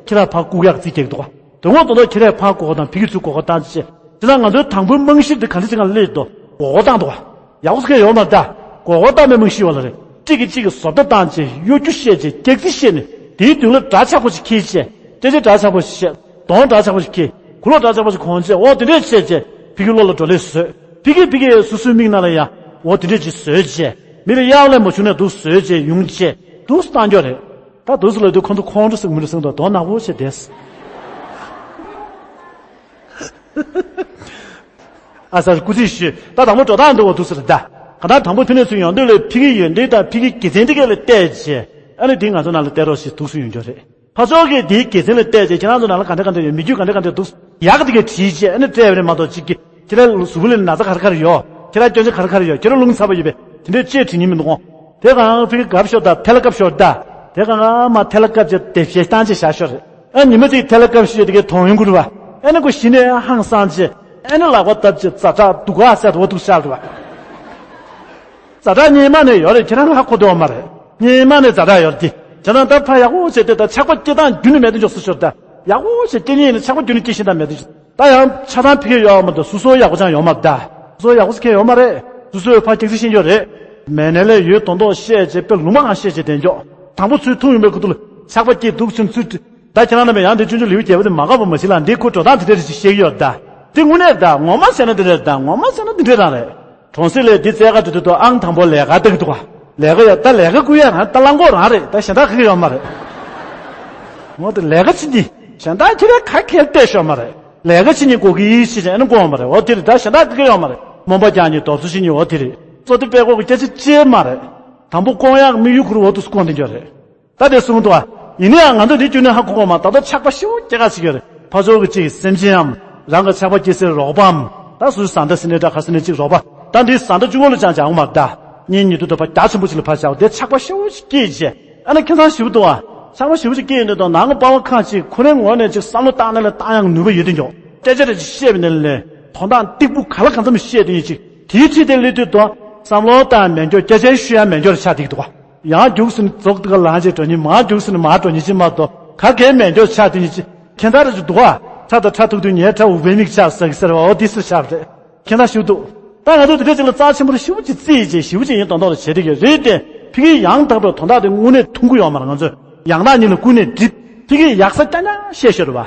ཁྱེད་རང་ཕར་བཀུག་ཡག་རྩིས་རྒྱག་འདུག་ག་དོན་ངོ་རྡོག་རྡོག་ཁྱེད་རང་ཕར་མགོ་སྐོར་བཏང་། ཕ་གི་ཚུར་མགོ་སྐོར་བཏང་བྱས། དེ་ན་ང་ཚོའི་དང་པོའི་རྨང་གཞི་དེ་ག་འདྲ་ཅིག་སྒང་ལ་སླེབས་འདུག་མགོ་སྐོར་བཏང་འདུག་ག་ཡག་པོ་ཟེར་མཁན་ཡོད་མ་རེད་ད། མགོ་སྐོར་བཏང་བའི་རྨང་གཞི་བ་ལ་རེད། གཅིག་གིས་གཅིག་གི་བཟོ་ལྟ་བཏང་བྱས། གཡོ་སྒྱུ་བཤད་བྱས། སྐྱག་རྫུན་བཤད་ནས་དེའི་མདུན་ལ་འདྲ་ཆགས་པོ་ཞིག་འཁྱེར་བྱས། སྐད་ཆ་འདྲ་ཆགས་པོ་ཞིག་བཤད། གདོང་འདྲ་ཆགས་པོ་ཞིག་འཁྱེར། གུ་ལོག་འདྲ་ཆགས་པོ་ཞིག་གོན་བྱས། འོ་དེ་འདྲས་བྱས་བྱས་ཕ་གི་བློ་ལ་འགྲོ་ལེ་བཟོས། ཕ་གི་ཕ་གི་སོ་སོའི་མིག་ནང་ལ་ཡ་འོ་དེ་འདྲས་ཅིག་བཟོས་བྱས། མི་ལ་གཡར་ལེན་མ་བྱུང་ན་འདུག་བཟོས་བྱས་ཡོང་བྱས་འདུག་སེ་བཏང་རྒྱུ་རེད། ད་འདུག་སེ་ལབ་དུས་ཁོང་ཚོ་ཁོང་ཁྲོ་ཟིག་མི་འདུག་སེ་འདུག་དོན་ནག་པོ་བྱས་བསྡད། ཨ་ཙི་སྐུ་ཚེ་ཞུ། ད་དང་པོ་འགྲོ་སྟངས་འདུག་ག་འདུག་སེ་རེད་ད། ག་ད་དང་པོ་ཕ་ནས་ཚུར་ཡོང་དུས་ལ་ཕ་གི་ཡོན་ཏན་དང་ཕ་གི་དགེ་མཚན་དེ་ག་ལ་བལྟས་བྱས། ཨ་ནི་དེ་ང་ཚོ་ནང་ལ་བལྟས་རོགས་ཞེས་འདུག་སེ་ཡོང་རྒྱུ་རེད། ཕར་ཕྱོགས་ཀྱིས་དེའི་དགེ་མཚན་ལ་བལྟས་བྱས་ཁྱེད་རང་ཚོ་ནང་ལ་ག་འདྲ་ག་འདྲ་ཡོད། མི་རྒྱུད་ག་འདྲ་ག་འདྲ་འདུག་ཡག་ག་དེ་ག་བྲིས་བྱས་ཨ་ནི་སྤྲད་པ་རེད་མ་གཏོགས། གཅིག་གིས་ཁྱེད་རང་གཟུགས་པོ་ལ་ན་ཚ་ག་རེ་ག་རེ་ཡོད། ཁྱེད་རང་སྐྱོན་ཆ་ག་རེ་ག་རེ་ཡོད། ཁྱེད་རང་རླུང་ཚ་པོ་ཡོད་པས་དེ་འདྲའི་ཅིག་བྲིས་མཁན་མི་འདུག་ག་དེ་གང་ཕ་གི་དགའ་པོ་ཤོར་ད། ཐལ་ལ་སྐབས་ཤོར་ད། དེ་གང་མ་ཐལ་ལ་སྐབས་ཅིག་དེ་བྱས་བཏང་ཅིག་བཞག་ཤོར་རེད། ཨ་ཉི་མ་གཅིག་ཐལ་ལ་སྐབས་ཤོར་དེ་གའི་དོན་ཡོང་གི་རེད་བ། ཨ་ནི་ཁོ་གཞི་ནས་ཧང་སངས་བྱས། ཨ་ནི་ལག་པ་བརྡབས་བྱས་ཛ་དྲག་འདུག་ག་ཟེར་འོ་འདུག་ཤར་རེད་བ། ཛ་དྲག་སྔོན་མ་ནས་ཡོད་རེད། ཁྱེད་རང་ཧ་གོ་འདུག་བ་མ་རེད། སྔོན་མ་ནས་ཛ་དྲག་ཡོད་རེད་དེ། ཁྱེད་རང་ད་ཕར་ཡག་པོ་བྱས་ཏེ་ད་ཆགས་པ་སྐྱེ་སྟངས་རྒྱུན་ནས་མེད་དུ་འཇོག་སུ་ཤོར་ད། ཡག་པོ་བྱས་སྐྱེ་ཉེན་ཡིན་ན་ཆགས་པ་རྒྱུན་ནས་སྐྱེ་བཞིན་ད་མེད་དུ་འཇོག་ད་ཡང་ཆ་ཚང་ཕ་གིར་ཡོད་མ་གཏོགས་སོ་སོ་ཡག་པོ་ཅང་ཡོད་མ་རེད་ད། སོ་སོ་ཡག་པོ་ཟེར་མཁན་ཡོད་མ་རེད། སོ་སོས་ཕར་སྐྱག་རྫུན་བཤད་རྒྱུ་རེད། མེད་ནས་ལས་ཡོད་མདོག་མདོག་བཤད་བྱས་དཔེ་ལུང་མ་གང་བཤད་བྱས་བསྡད་འཇོག་དང་པོ་ཚུར་ཐུག་ཡོང་པའི་ཁུ་ཐུག་ལ་ཆགས་པ་སྐྱེས་འདུག་ཚུན་ཚོད། ད་ཁྱེད་རང་རྣམ་པས་ཡང་འདི་ཆུང་ཆུང་ལེའུ་བརྒྱད་པ་དེ་མ་འགག་པ་མ་བྱེད་ལ། འདི་ཁོ་འགྲོ་སྟངས་དེ་འདྲ་རེད་ཅེས་བཤད་ཀྱི་ཡོད་ད། འདི་དངོས་གནས་ད་ངོ་མ་བྱས་ན་འདི་འདྲ་རེད་ད། ངོ་མ་བྱས་ན་འདི་འདྲ་རང་རེད། གྲོང་གསེབ་ལས་འདི་རྩེ་ཁ་འགྲོ་དུས་དུ་ཨང་དང་པོ་ལས་ཀ་ལྟ་གི་འདུག་ག་ལས་ཀ་ཡ་ད་ལས་ཀ་བསྐུར་ཡ་རང་ད་རླངས་འཁོར་རང་རེད་ད། གཞན་དག་ག་གི་ཡོད་མ་རེད། འོ་དེ་ལས་ཀ་བྱེད་ནི་གཞན་དག་ཁྱེད་རང་ག་གེ་ལ་བལྟས་ཤོག་མ་རེད། ལས་ཀ་བྱེད་ནི་གོ་གི་ཡིན་ཞེས་ཨ་ནི་དགོངས་པ་རེད། འོ་དེ་རེད་ད། གཞན་དག་ག་གེ་ཡོད་མ་རེད། རྨོངས་པ་རྒྱག་ནི་རྡོབ་གསིག་བྱེད་ནི་འོ་དེ་རེད། གཙོ་དེ་དཔེ་ཁོག་གི་སྐད་ཆ་ཅིག་མ་རེད། དང་པོ་སྐོང་ཡག་དམིགས་ཡུལ་ཁུར་འོ་དུ་སྐོང་དེ་འཇོག་རེད། ད་དེ་གསུངས་འདུག་ཨ། ཡིན་ན་ཡང་ང་ཚོ་འདི་ཁྱོན་ནས་ཧ་གོ་གོ་མ། ད་ལྟ་ཆགས་པ་ཞེ་པོ་སྐྱེ་ག་ཅིག་ཡོད་རེད། ཕར་ཕྱོགས་ཀྱི་གཅིག་སེམས་ཅན་འམ། རང་གི་ཆགས་པ་སྐྱེ་སའི་རོགས་པའམ། ད་སུ་བཟའ་ཟླ་ཟེར་ནའི་འདྲ་ག་ཟེར་ནའི་གཅིག་རོགས་པ། ད་འདི་བཟའ་ཟླ་གཅིག་པོ་ལ་ཅང་བྱ་འོང་མ་ད། གཉེན་ཉེ་དུ་འདྲ་བ་རྒྱ་ཆེན་པོ་ཅིག་ལ་ཕར་བྱའོ། དེ་ཆགས་པ་ཞེ་པོ་ཅིག་སྐྱེས་རྗེས་ཨ་ནི་ཁྱད་མཚར་ཞེ་པོ་འདུག་ཨ། ཆགས་པ་ཞེ་པོ་ཅིག་སྐྱེས་ཡོང་དུས་དང་ནང་གི་པ་ཕ་ཁ་ཅིག་ཁོ་རའི་ངོས་ནས་ཅིག་བསམ་བློ་བཏང་ན་ལས་བཏང་ཡག་ནུས་པ་ཡོད་དེ་འཇོག་སྐད་ཆ་རེ་ཅིག་བཤད་པ་ནས་ལས་དོན་དག་སྟེགས་བུ་ག་ལ་གང་འཚམ་བཤད་དེ་ཡིན་ཅིག་དེའི་ཁྲིད་དེ་སླེབས་དུས་དང་བསམ་བློ་བཏང་མེད་འཇོག་སྐད་ཆ་ཤོད་ཡག་མེད་འཇོག་ཆགས་བསྡད་ཀྱི་འདུག་ག་ཡང་རྒྱུགས་ཟིན་རྫོགས་དུས་ལངས་བྱས་འགྲོ་ཉིན་མར་རྒྱུགས་ཟིན་མར་འགྲོ་ཉིན་ཅི་མ་གཏོགས་ག་གེ་མེད་འགྱོ་ཆགས་དེ་ཉིན་ཅི་ཁྱེད་ཚ་རེ་ཅིག་འདུག་ཨ། ཁྲ་དང་ཁྲ་ཐུག་དུས་ངའི་ཁྲ་འུག་པའི་མིག་ཆགས་ཟ་གི་ཟེར་བ་འོ་དེ་སུ་ཆགས་རེད། ཁྱེད་ཚ་ཞུ་འདུག་ད་ང་ཚོ་དེ་འདྲ་ཅིག་ལ་རྩ་ཆེན་པོ་ཞེ་པོ་ཅིག་བརྩིས་བྱས་ཞེ་པོ་ཅིག་ཡིན་དོན་དག་ལ་བྱེད་དེ་གི་རེད་དེ། ཕ་གིའི་ཡང་དག་པའི་དོན་དག་དེ་དངོས་གནས་མཐོང་གི་ཡོད་མ་རེད། ང་ཚོས་ཡང་དག་ཉིད་ལ་ཀུན་ནས་འགྲིབ། ཕ་གིའི་ཡག་ས་རྐྱང་རྐྱང་བཤད་ཤོར་བ།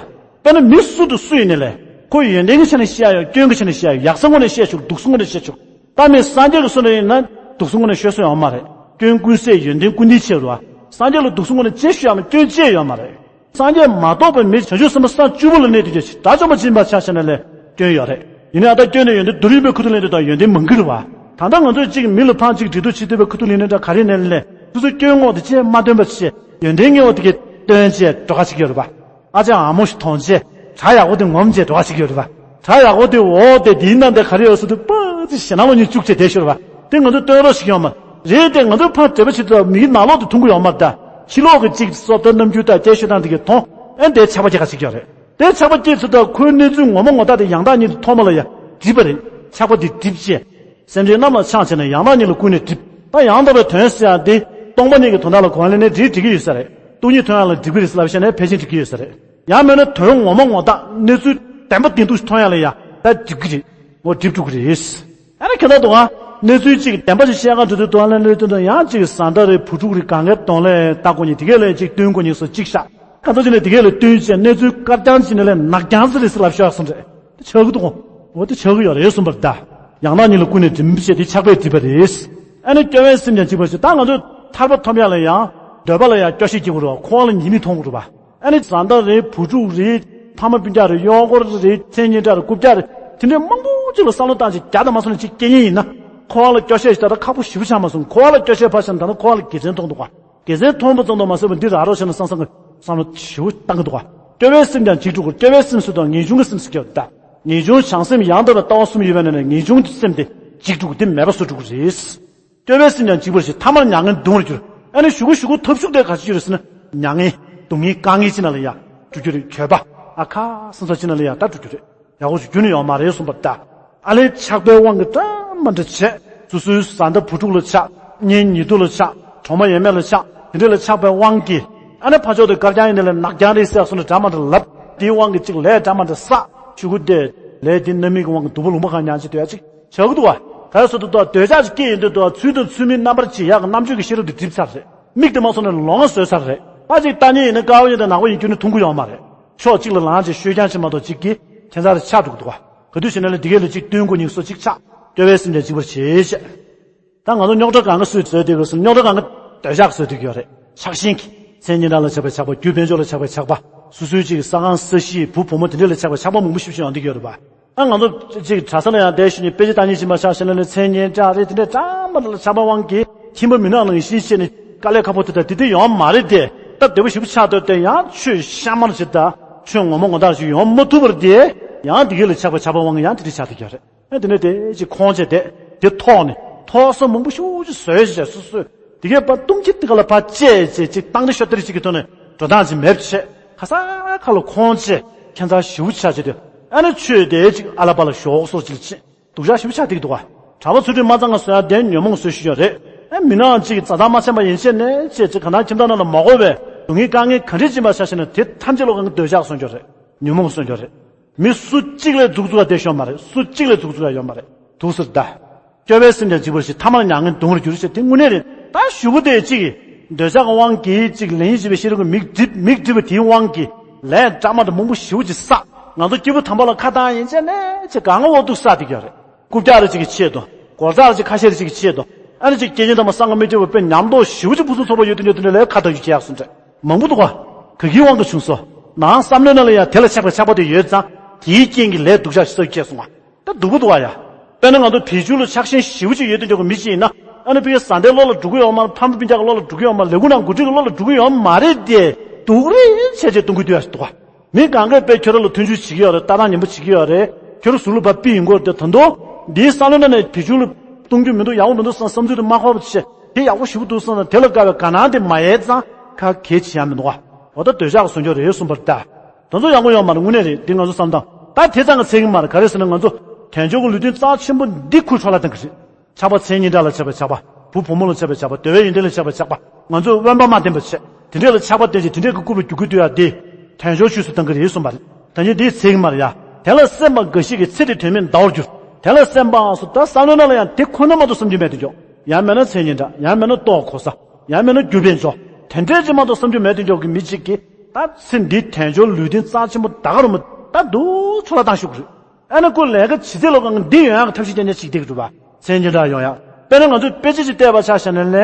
དཔེར་ན་མི་སུ་དང་སུ་ཡིན་ནའི་ལས་ཁོ་ཡོན་ཏན་གྱི་ཆ་ནས་བཤད་ཡ་ཡོད། སྐྱོན་གྱི་ཆ་ནས་བཤད་ཡ་ཡོད། ཡག་ས་ངོས་ནས་བཤད་ཆོག་སྡུག་ས་ངོས་ནས་བཤད་ཆོག་ད་མི་སངས་རྒྱས་ཀྱི་བསོད་ནམས་ཡིན་ན་སྡུག་ས་ངོས་ནས་ཤོད་ས་ཡོད་མ་རེད། སྐྱོན་ཀུན་ཟད་ཡོན་ཏན་ཀུན་ལྡན་ཆེ་རུ་བ། སངས་རྒྱས་ལ་སྡུག་ས་ངོས་ནས་ཅི་ཤོད་ཡ་མ་སྐྱོན་ཅི་ཡོད་མ་རེད། སངས་རྒྱས་མ་གཏོགས་པའི་མི་བྱང་ཆུབ་སེམས་དཔའ་ས་བཅུ་པོ་ལ་གནས་དུས་ཀྱི་དགྲ་བཅོམ་པ་སྦྱིན་པ་ཆ་བཞག་ན་ལས་སྐྱོན་ཡོད་རེད། ཡིན་ནའི་ཨ་ད་སྐྱོན་ནས་ཡོན་ཏན་བསྡུར་ཡོང་པའི་ཁུ་ཐུག་ལེན་དུས་དང་ཡོན་ཏན་མང་གི་རེད་བ། ད་ལྟ་ང་ཚོས་གཅིག་མི་ལ་ཕངས་གཅིག་འདྲི་རྟོག་བྱེད་ཐུབ་པའི་ཁུ་ཐུག་ལེན་ནས་འདྲ་ག་རེ་ནས་ལས་སོ་སོའི་སྐྱོན་ངོ་དེ་ཅིག་མ་སྟོན་པ་བྱས་ཡོན་ཏན་ངེས་པ་དེ་གས་སྟོན་བྱས་འགྲོ་ཁ་ཅིག་ཡོད་རེད་བ། ཨ་ཅག་ཨ་མོ་ཞིག་མཐོང་རྗེས་གྲ་ཡག་པོ་དེ་ངོམ་བྱས་འགྲོ་བ་ཞིག་ཡོད་རེད་བ། གྲ་ཡག་པོ་དེ་འོ་དེ་དེའི་ནང་དེ་ག་རེ་ཡོད་ཟེར་དུས་པ་ཙི་ཞེ་ནང་ལོགས་ཉིད་བཅུག་བྱས་བསྡད་ཤོར་བ། དེ་ང་ཚོ་སྟོན་རོགས་ཞིག་ཡོད་མ་རེད་དེ། ང་ཚོ་ཕར་འབྲེལ་བ་བྱེད་དུས་མིའི་ནང་ལོགས་དེ་མཐོང་གི་ཡོད་མ་རེད་ད། ཕྱི་ལོགས་ཀྱི་གཅིག་བཟོ་ལྟ་རྣམ་འགྱུར་དང་སྐད་ཤོད་སྟངས་དེ་གི་མཐོང་ཨེ་འདའི་ཆགས་པ་སྐྱེ་ཁ་ཞིག་ཡོད་རེད། དེ་ཆགས་པ་སྐྱེས་ཚུལ་དང་ཁོའི་གནས་ཚུལ་ངོ་མ་ངོ་རྟགས་དེ་ཡང་དག་ཉིད་དུ་མཐོང་མ་ལ་ཡ་འགྲིབ་པ་རེད། ཆགས་པ་དེ་འགྲིབ་བྱས། སེམས་ཅན་རྣམས་ལ་ཕྱག་བྱས་ནས་ཡང་དག་ཉིད་ལ་ཀུན་ནས་འགྲིབ། ད་ཡང་དག་པའི་དོན་ཟེར་ཡག་འདི་སྟོང་པ་ཉིད་ཀྱི་དོན་དག་ལ་གོ་བ་ལེན་ནས་འགྲིག་འགྲིག་གི་ཡོད་ས་རེད། སྟོང་ཉིད་མཐོང་ཡག་ལ་འགྲིག་གི་རེད་ཟེར་ལབ་བཤད་ནས་ཕལ་ཆེར་འགྲིག་གི་ཡོད་ས་རེད། ཡང་མིན་ན་དོན་ངོ་མ་ངོ་རྟགས་གནས་ཚུལ་བདེན་པ་བདེན་ཐུག་མཐོང་ཡག་ལ་ཡང་ད་འགྲིག་གི་རེད། ངོ་འགྲིབ་འགྲོ་གི་རེད། ཨ་ནི་ཁྱེད་ད་དུང་ཨ་གནས་ཚུལ་གཅིག་བདེན་པ་ཞིག་བཤད་ག་འགྲོ་དུས་དུ་ཨ་ལན་ལོས་དོན་དུ་ཡང་གཅིག་བཟའ་ཟླ་རེད། བུ་ཕྲུག་རེད། གང་གའི་གདོང་ལ་ལྟ་དགོས་ཉིན་དེ་གས་ལ་གཅིག་སྟོན་དགོས་ཉིན་སོ་གཅིག་བཞག་གང་ཚོ་ཅིག་ནས་དེ་གས་ལ་སྟོན་བྱས་གནས་ཚུལ་དཀར་རྐྱང་ཅིག་ནས་ལས་ནག་རྐྱང་ཟེར་རེད་ཟེར་ལབ་ཤོག་གསུངས་རེད། དེ་ཆགས་ཀྱི་འདུག་འོ་དེ་ཆགས་ཀྱི་ཡོད་རེད་གསུངས་པ་རེད་ད། ཡང་དག་ཉིད་ལ་ཀུན་ནས་འགྲིབ་བྱས་དེ་ཆགས་པས་འགྲིབ་པ་རེད། ཨ་ནི་སྐྱོ་བའི་སེམས་ཀྱང་འཇིགས་པར་བྱེད། ད་ང་ཚོས་ཐར་པ་ཐོབ་ཡག་ལ་ཡང་འདོད་པ་ལ་ཡང་སྐྱོ་ཤས་སྐྱེ་དགོས་རེད་བ། འཁོར་བ་ལ་ཉེས་དམིགས་མཐོང་དགོས་རེད་བ། ཨ་ནི་བཟའ་ཟླ་རེད། བུ་ཕྲུག་རེད། ཕ་མ་སྤུན་ཀྱག་རེད། གཡོག་འཁོར་རེད། མཚན་སྙན་གྲགས་རེད། རྐུབ་བཀྱག་རེད། དེ་འདྲའི་མང་པོ་ཅིག་ལ་བསམ་བློ་བཏང་ཅིག་རྒྱ་དང་མ་སོང་ནས་ཅིག་སྐྱེ་ཉེན་ཡིན་ན། འཁོར་བ་ལ་སྐྱོ་ཤས་ཤིག་ད་ལྟ་ཁག་པོ་ཞེ་པོ་ཆགས་མ་སོང་། འཁོར་བ་ལ་སྐྱོ་ཤས་ཕར་བཞག་ན་ད་ལྟ་འཁོར་བ་ལ་དགེ་མཚན་མཐོང་འདུག་ག་དགེ་མཚན་མཐོང་པ་ཙམ་དུ་མ་ཟད་པར་འདི་རག་རོགས་བྱས་ན་བསམ་བསམ་གི་བསམ་བློ་ཞེ་པོ་བཏང་གི་འདུག་ག་སྐྱོ་བའི་སེམས་ཀྱང་འཇིག་འགྲོ་གི། སྐྱོ་བའི་སེམས་ཟེར་དུས་ངེས་འབྱུང་གི་སེམས་ཟེར་གྱི་ཡོད་ད། ངེས་འབྱུང་བྱང་སེམས་ཡང་དག་པའི་ལྟ་བ་གསུམ་ཡོད་པའི་ནང་ནས་ངེས་འབྱུང་གི་སེམས་དེ་འཇིག་འགྲོ་གི། དེ་མེད་པ་བཟོ་འགྲོ་གི་རེད། སྐྱོ་བའི་སེམས་ཀྱང་འཇིག་པར་བྱེད། ཐ་མར་མྱ་ངན་གདུང་བར་འགྱུར། ཨ་ནི་གཞུག་གུ་གཞུག་གུ་ཐབས་ཤུགས་དེ་ག་ཅི་ཡོད་རེད་ཟེར་ན། མྱ་ངན་སྡུག་བསྔལ་དཀའ་ངལ་ཅིག་ནང་ལ་ཡ་འགྲོ་རྒྱུ་རེད། འགྱོད་པ་ཨ་ཁ་སང་ས་ཅིག་ནང་ལ་ཡ་ད་འགྲོ་རྒྱུ་རེད། ཡག་པོ་ཞིག་རྒྱུན་ནས་ཡོང་མ་རེད་གསུངས་པ་ལྟར། ཨ་ལས་ཆགས་པའི་དབང་གིས་འདྲ་མ་འདྲ་བྱས། སོ་སོའི་བཟའ་ཟླ་བུ་ཕྲུག་ལ་ཆགས། གཉེན་ཉེ་དུ་ལ་ཆགས། གྲོགས་མོ་ཡས་མས་ལ་ཆགས། དེ་འདྲ་ལ་ཆགས་པའི་དབང་གིས། ཨ་ནི་ཕར་ཕྱོགས་དེ་དཀར་རྐྱང་ཡིན་ནའི་ལས་ནག་རྐྱང་རེད་ཟེར་སོང་ནས་འདྲ་མ་འདྲ་ལབ། དེའི་དབང་གིས་གཅིག་ལས་འདྲ་མ་འདྲ་བསགས། གཞུག་གུ་དེ་ལས་དེ་རྣམ་སྨིན་གྱི་དབང་གིས་སྡུག་པོ་ལུང་པ་གང་ཉག་ཅིག་འདོད་ཡག་ཅིག་བྱ་གི་འདུག་བ། ག་རེ་ཟེར་དུས་ད་འདོད་ཆགས་ཅིག་སྐྱེ་ཡོང་དུས་ད་ཚུལ་དང་ཚུལ་མིན་རྣམ་པར་འབྱེད་ཡག་གི་རྣམ་དཔྱོད་ཀྱི་ཤེས་རབ་དེ་འགྲིབ་ཚར་རེད། མིག་དེ་མ་སོང་ནས་ལོང་བ་བཟོས་ཚར་རེད། ཕར་ཅིག་ལྟ་ཉེས་ཡིན་ན་དཀར་པོ་ཡིན་དང་ནག་པོ་ཡིན་རྒྱུ་ནི་མཐོང་གི་ཡོད་མ་རེད། ཕྱོགས་གཅིག་ལ་ལངས་བྱས་ཤོད་རྐྱང་བྱེད་མ་གཏོགས་གཅིག་གིས་ཁྱད་མཚར་རེ་ཆགས་འགྲོ་གི་འདུག་བ། ག་དུས་བྱས་ན་ལས་འདི་གས་ལ་གཅིག་བསྟུན་དགོས་ཉིག་སོ་གཅིག་ཆགས། སྐྱོ་བའི་སེམས་ཀྱང་འཇིག་པར་བྱེད་ཅེས། ད་ང་ཚོ་རྙོག་དྲ་གང་ག་སུས་བཟོས་འདུག་ག་ཟེར་ན། རྙོག་དྲ་གང་ག་འདོད་ཆགས་བཟོས་འདུག་གི་ཡོད་རེད། ཆགས་ཞེན་གྱིས། མཚན་སྙན་གྲགས་ལ་ཆགས་པའི་ཆགས་པ། རྒྱུ་དཔལ་འབྱོར་ལ་ཆགས་པའི་ཆགས་པ། སོ་སོའི་ཅིག་ས་ཁང་ས་གཞི་བུ་བུ་མོ་དེ་འདྲ་ལ་ཆགས་པའི་ཆགས་པ་མང་པོ་ཞིག་ཞིག་ཡོང་འདུག་གི་ཡོད་རེད་པ། ཨ་ང་ཚོ་ཅིག་གྲྭ་ས་ལ་ཡང་བསྡད་ཞུ་ནས་དཔེ་ཆ་ལྟ་ཉིན་ཕྱིན་པ་ཆ་བཞག་ན་ལས་མཚན་སྙན་གྲགས་རེད། དེ་འདྲ་འདྲ་མ་འདྲ་ལ་ཆགས་པའི་དབང་གིས་ཁྱིམ་པ་མི་ནག་ནང་བཞིན་བྱས་ནས་དཀའ་ལས་ཁག་པོ་དེ་དང་དེ་དེ་ཡོང་མ་རེད་དེ། ད་འདོད་པ་ཞེ་པོ་ཆགས་འདུག་དེ་ཡང་ཆོས་གཤའ་མར་ཞིག་དང་ཆོས་ངོ་མ་ངོ་མདངས་ཞིག་ཡོང་མ་ཐུབ་པར་དེ། ཡང་དེ་གས་ལ་ཆགས་པའི་ཆགས་པའི་དབང་གིས་ཡང་དེ་འདྲ་ཆགས་འདུག་གི་ཡོད་རེད། ཨ་དེ་ནས་དེ་ཅིག་ཁོང་བྱས་དེ་དེ་ཐོག་ནས་ཐོག་ས་མང་པོ་ཤུགས་ཅིག་བཟོས་བྱས་སོ་སོས་དེ་གས་ཕར་བཏུང་ཁྱི་དེ་ག་ལ་ཕར་བཅད་བྱས་ཅིག་བཏང་སྟེ་ཤོར་སྟེ་རེ་ཅིག་གི་ཐོག་ནས་འགྲོ་སྟངས་ཅིག་མེད་བྱས། ག་ས་ག་ལ་ཁོང་བྱས་ཁྱད་མཚར་ཞེ་པོ་ཆགས་བྱས་དུས། ཨ་ནི་ཆོས་དེ་ཅིག་ཨ་ལ་པ་ལ་ཞོག་སོགས་ཅིག་ལ་ཕྱིན། སྡུག་ཅག་ཞེ་པོ་ཆགས་བསྡད་ཀྱི་འདུག་ག་གྲྭ་པ་ཚུལ་ཁྲིམས་མ་གཙང་ང་བཟོ་ཡག་དེ་ཉོན་མོངས་བཟོ་ཤེས་ཀྱི་ཡོད་རེད། ཨ་མི་ནག་ཅིག་བཟའ་ཟླ་མ་འཆམ་པ་ཡན་ཆད་ནས་བྱས་ཅིག་ག་ན་ཁྱིམ་ཚང་ནང་ལ་མ་དགོས་པའི་སྡུག་བསྔལ་དཀའ་ངལ་ག་འདྲས་ཅིག་མ་ཆགས་ཤེས་ན་དེ་ཐམས་ཅད་ལོག་གང་གི་འདོད་ཆགས་བཟོ་འགྱུར་རེད། ཉོན་མོངས་བཟོ་འགྱུར་རེད། མི་སུ་གཅིག་ལས་མཛུབ་བཙུགས་ཡག་དེ་ཤོར་མ་རེད། སུ་གཅིག་ལས་མཛུབ་བཙུགས་ཡག་ཡོད་མ་རེད། འདུག་ཟེར་ད། སྐྱོ་བའི་སེམས་ཀྱང་འཇིག་པར་བྱེད། ཐ་མར་མྱ་ངན་གདུང་བར་འགྱུར་ཞེས་དེ་དངོས་གནས་རེད། ད་གཞུག་གུ་དེ་གཅིག་གིས་འདོད་ཆགས་ཀྱི་དབང་གིས་གཅིག་ལན་གཅིག་པའི་ཤེས་རབ་ཀྱི་མིག་བསྒྲིབས། མིག་བསྒྲིབས་པ་དེའི་དབང་གིས་ལས་འདྲ་མ་འདྲ་མང་པོ་ཞེ་པོ་ཅིག་བསགས། ང་ཚོ་སྐྱེས་བུ་དམ་པ་ལ་ཁ་བཏང་ཡིན་ཅེ་ནས་ཅེ་གང་འོག་ཏུ་བསགས་བསྡད་ཀྱི་ཡོད་རེད། རྐུབ་བཀྱག་རེ་གཅིག་གི་ཆེད་དུ། སྒོར་རྩ་རེ་གཅིག་ཁ་ཤས་རེ་གཅིག་གི་ཆེད་དུ། ཨ་ནི་གཅིག་སྐྱེས་ཆེན་དམ་པ་སངས་རྒྱས་མི་ཐུབ་པ་དཔེ་ཉམས་རྟོགས་ཞེ་པོ་ཅིག་ཕུན་སུམ་ཚོགས་པ་ཡོད་དུས་ཡོད་དུས་ལས་ཁ་བཏང་རྒྱུ་བྱེད་ཡག་སོང་འདྲ་མང་པོ་འདུག་ག་ག་གིའི་དབང་གིས་བྱུང་སོང་། ནང་བསམ་བློའི་ནང་ལ་ཡང་དེ་ལ་ཆགས་པའི་ཆགས་པ་དེ་ཡོད་ཙང་དེའི་རྐྱེན་གྱིས་ལས་སྡུག་ཅག་ཞིག་བསགས་རྒྱུ་བྱས་སོང་བ། ད་སྡུག་པོ་འདུག་བ་ཡ། དཔེར་ན་ང་ཚོ་བེད་སྤྱོད་ལ་ཆགས་ཞེན་ཞེ་པོ་ཅིག་ཡོད་དུས་འཇོག་གི་མི་གཅིག་ཡིན་ན། ཨ་ནི་ཕ་གིའི་བཟའ་ཟླའི་བློ་ལ་འགྲོ་གི་ཡོད་མ་རེད། ཕ་མ་སྤུན་ཀྱག་གི་བློ་ལ་འགྲོ་གི་ཡོད་མ་རེད། ལས་ཁུངས་ནང་འགོ་ཁྲིད་ཀྱི་བློ་ལ་འགྲོ་གི་ཡོད་མ་རེད་དེ། སྡུག་རུས་བྱས་བྱས་གཏོང་གི་འདུག་ཡ་ཞིག་འདུག་བ། མི་གང་གས་དཔེ་ཁྱོད་རང་ལ་མཐུན་འཇུག་བྱེད་ཀྱི་ཡོད་རེད། ལྟ་སྟངས་ཉམས་པོ་བྱེད་ཀྱི་ཡོད་རེད། ཁྱོད་རང་ཟུར་ལ་ཕར་ཕུད་ཡོང་གི་ཡོད་རེད་དེ། ད་དུང་འདིའི་བསམ་བློའི་ནང་ནས་བེད་སྤྱོད་ལ་གཏོང་རྒྱུ་མི་འདུག་ཡག་པོ་མི་འདུག་བསམ་བསམ་ཚུལ་དེ་མ་ཕོག་པ་བྱས། དེ་ཡག་པོ་ཞེ་པོ་འདུག་བསམ་ན་དེ་ལ་དགའ་བའི་དགའ་སྣང་དེ་མ་ཡལ་ཙང་ཁ་གས་བྱེད་ཡ་མི་འདུག་བ། འོ་ད་འདོད་ཆགས་ཀྱི་བཟོ་འགྱུར་རེད་གསུངས་པར་ལྟ། དེ་ཚོ་ཡག་པོ་ཡོད་མ་རེད། དངོས་གནས་རེད། འདི་ང་ཚོ་བསམ་སྟངས་ད་དེ་ཙང་གི་ཚད་ཀྱི་མ་རེད། ག་རེ་ཟེར་ན་ང་ཚོ་དལ་འབྱོར་གྱི་ལུས་རྟེན་རྩ་ཆེན་པོ་འདི་ཁུར་འཕྲོ་བརླག་བཏང་གི་རེད། ཆགས་པ་མཚན་སྙན་གྲགས་ལ་ཆགས་པའི་ཆགས་པ། བུ་བུ་མོ་ལ་ཆགས་པའི་ཆགས་པ། འདོད་པའི་ཡོན་ཏན་ལ་ཆགས་པའི་ཆགས་པ། ང་ཚོས་དབེན་པ་མ་བསྟེན་པ་བྱས། དེ་འདྲས་ལ་ཆགས་པ་བསྟེན་བྱས་དེ་འདྲས་ཀྱི་རྐུབ་ལ་རྒྱུག་གི་འདུག་ཡ་དེ། དལ་འབྱོར་ཆོས་སུ་གཏང་གི་རེད་གསུངས་པ་རེད། ད་ནི་དེའི་ཚད་ཀྱི་མ་རེད་ཡ། དེ་ལ་སེམས་པ་འགའ་ཞིག་གིས་ཚེ་འདི་དོན་མེད་འདའ་བར་འགྱུར། དེ་ལ་སེམས་པའང་སོ་ད་བསམ་བློའི་ནང་ལ་ཡང་དེ་ཁོ་ན་མ་གཏོགས་བསམ་རྒྱུ་མེད་དུ་འཇོག་ཡང་མེད་ན་མཚན་སྙན་གྲགས། ཡང་མེད་ན་ལྟོ་གོས། ཡང་མེད་ན་རྒྱུ་དཔལ་འབྱོར། དེ་འདྲས་ཅིག་མ་གཏོགས་བསམ་རྒྱུ་མེད་དུ་འཇོག་གི་མི་གཅིག་གིས་ད་ཚེ་འདིའི་དལ་འབྱོར་ལུས་རྟེན་རྩ་ཆེན་པོ་ད་ག་རུ་མ་ད་འདུག་འཕྲོ་བརླག་བཏང་ཤོག་གི་རེད། ཨ་ནི་ཁོ་ལས་ཀ་བྱེད་ཚད་ལོ་གང་འདི་ཡོང་ཡག་གི་ཐབས་ཤེས་རྐྱང་རྐྱང་བྱེད་ཀྱི་འདུག་རེད་པ། མཚན་སྙན་གྲགས་ཡོང་ཡག་དཔེར་ན་ང་ཚོས་དཔེ་ཆ་ཅིག་བལྟས་པ་ཆ་བཞག་ན་ལས།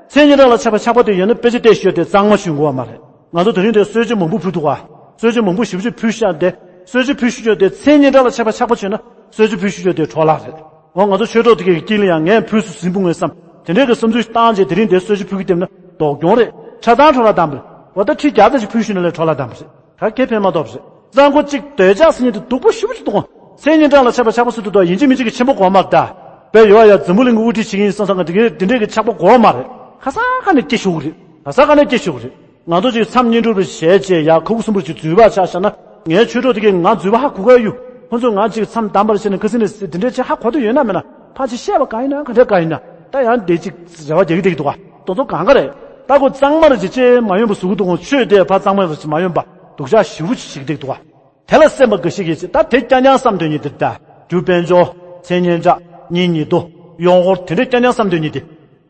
མཚན་སྙན་གྲགས་ལ་ཆགས་པ་ཆགས་པ་དེ་ཡོད་ན་དཔེ་ཆ་བལྟས་ཤོད་དེ་གཙང་མ་ཞུ་དགོས་པ་མ་རེད། ང་ཚོ་དེ་རིང་དེ་གསོལ་ཇ་མང་པོ་ཕུལ་འདུག་ག་གསོལ་ཇ་མང་པོ་ཞེ་པོ་ཅིག་ཕུལ་ཤག་དེ། གསོལ་ཇ་ཕུལ་ཤུགས་ཅོག་དེ་མཚན་སྙན་གྲགས་ལ་ཆགས་པ་ཆགས་པ་བྱུང་ན་གསོལ་ཇ་ཕུལ་ཤུགས་ཅོག་དེ་འཕྲོ་བརླག་རེད། འོ་ང་ཚོ་ཆོས་གྲོགས་དེ་གའི་དཀྱིལ་ལ་ཡང་ངས་ཕུལ་སུ་ཟིན་པོ་ངས་བསམ། དེ་འདྲས་ཀྱི་བསམ་ཚུལ་བཏང་རྗེས་དེ་རིང་དེ་གསོལ་ཇ་ཕུལ་གི་བསྡད་ན་ལྡོག་གྱོང་རེད། ཆ་ཚང་འཕྲོ་བརླག་བཏང་པ་རེད། འོ་ད་ཁྲི་བརྒྱ་ཙམ་ཞིག་ཕུལ་ཤུགས་ན་ལས་འཕྲོ་བརླག་བཏང་པ་རེད། ག་གེ་ཕན་མ་ཐོགས་པ་རེད། གཙང་ཁོ་གཅིག་འདོད་ཆགས་ཟེར་མཁན་དེ་སྡུག་པོ་ཞེ་པོ་ཅིག་འདུག་མཚན་སྙན་གྲགས་ལ་ཆགས་པ་ཆགས་པ་སུ་དུ་དོ་ཡིན་གཅིག་མིན་གཅིག་གི་ཆེན་པོ་གོ་མ་ད། དཔེ་ཡོད་ཡ་འཛམ་བུ་གླིང་གི་དབུ་ཁྲིད་བྱེད་ཀྱི་ཡིན་བསམ་བསམ་ག་དེ་གའི་དེ་འདྲས་ཀྱི་ཆགས་པ་གོ་མ་རེད། ག་ས་ག་ནས་སྐྱེ་ཤོག་གི་རེད། ག་ས་ག་ནས་སྐྱེ་ཤོག་གི་རེད། ང་ཚོ་ཅིག་མཚམས་བསྙེན་སྒྲུབ་རེ་བྱས་རྗེས་ཡ་ཁ་ཁུ་སུམ་པོར་ཅིག་འཛུལ་བ་ཆ་བཞག་ན། ངའི་ཆོས་གྲོགས་དེ་གས་ང་འཛུལ་བ་ཧ་གོ་ག་ཡོད། ཁོ་ཚོས་ང་ཅིག་མཚམས་བསྡམས་པར་བྱས་ནས་ཁ་སང་ནས་དེ་འདྲའི་ཅིག་ཧ་གོ་དུ་ཡོད་ན་མེད་ན་ཕར་ཅིག་བཤད་པ་གང་ཡིན་ན་ག་འདྲ་གང་ཡིན་ན། ད་ཡང་དེ་ཅིག་རེ་བ་རྒྱག་གི་བསྡད་ཀྱི་འདུག་ག་དོ་དོ་གང་ག་རེད། ད་ཁོ་གཙང་མ་རེ་ཅིག་ཅེས་མ་ཡོང་པ་བཟོ་གི་འདུག་ག་ཆོས་དེ་ཕར་གཙང་མ་རེ་ཅིག་མ་ཡོང་པ་སྡུག་ཅག་ཞེ་པོ་ཅིག་བྱེད་ཀྱི་བསྡད་ཀྱི་འདུག་ག་དེ་ལ་སེམས་པ་འགའ་ཞིག་གིས་ད་དེ་རྐྱང་རྐྱང་བསམ་འདོད་མཁན་དེ། ད་རྒྱུ་དཔལ་འབྱོར། མཚན་སྙན་གྲགས། གཉེན་ཉེ་དུ། གཡོག་འཁོར། དེ་འདྲ་རྐྱང་རྐྱང་བསམ་འདོད་མཁན་དེ།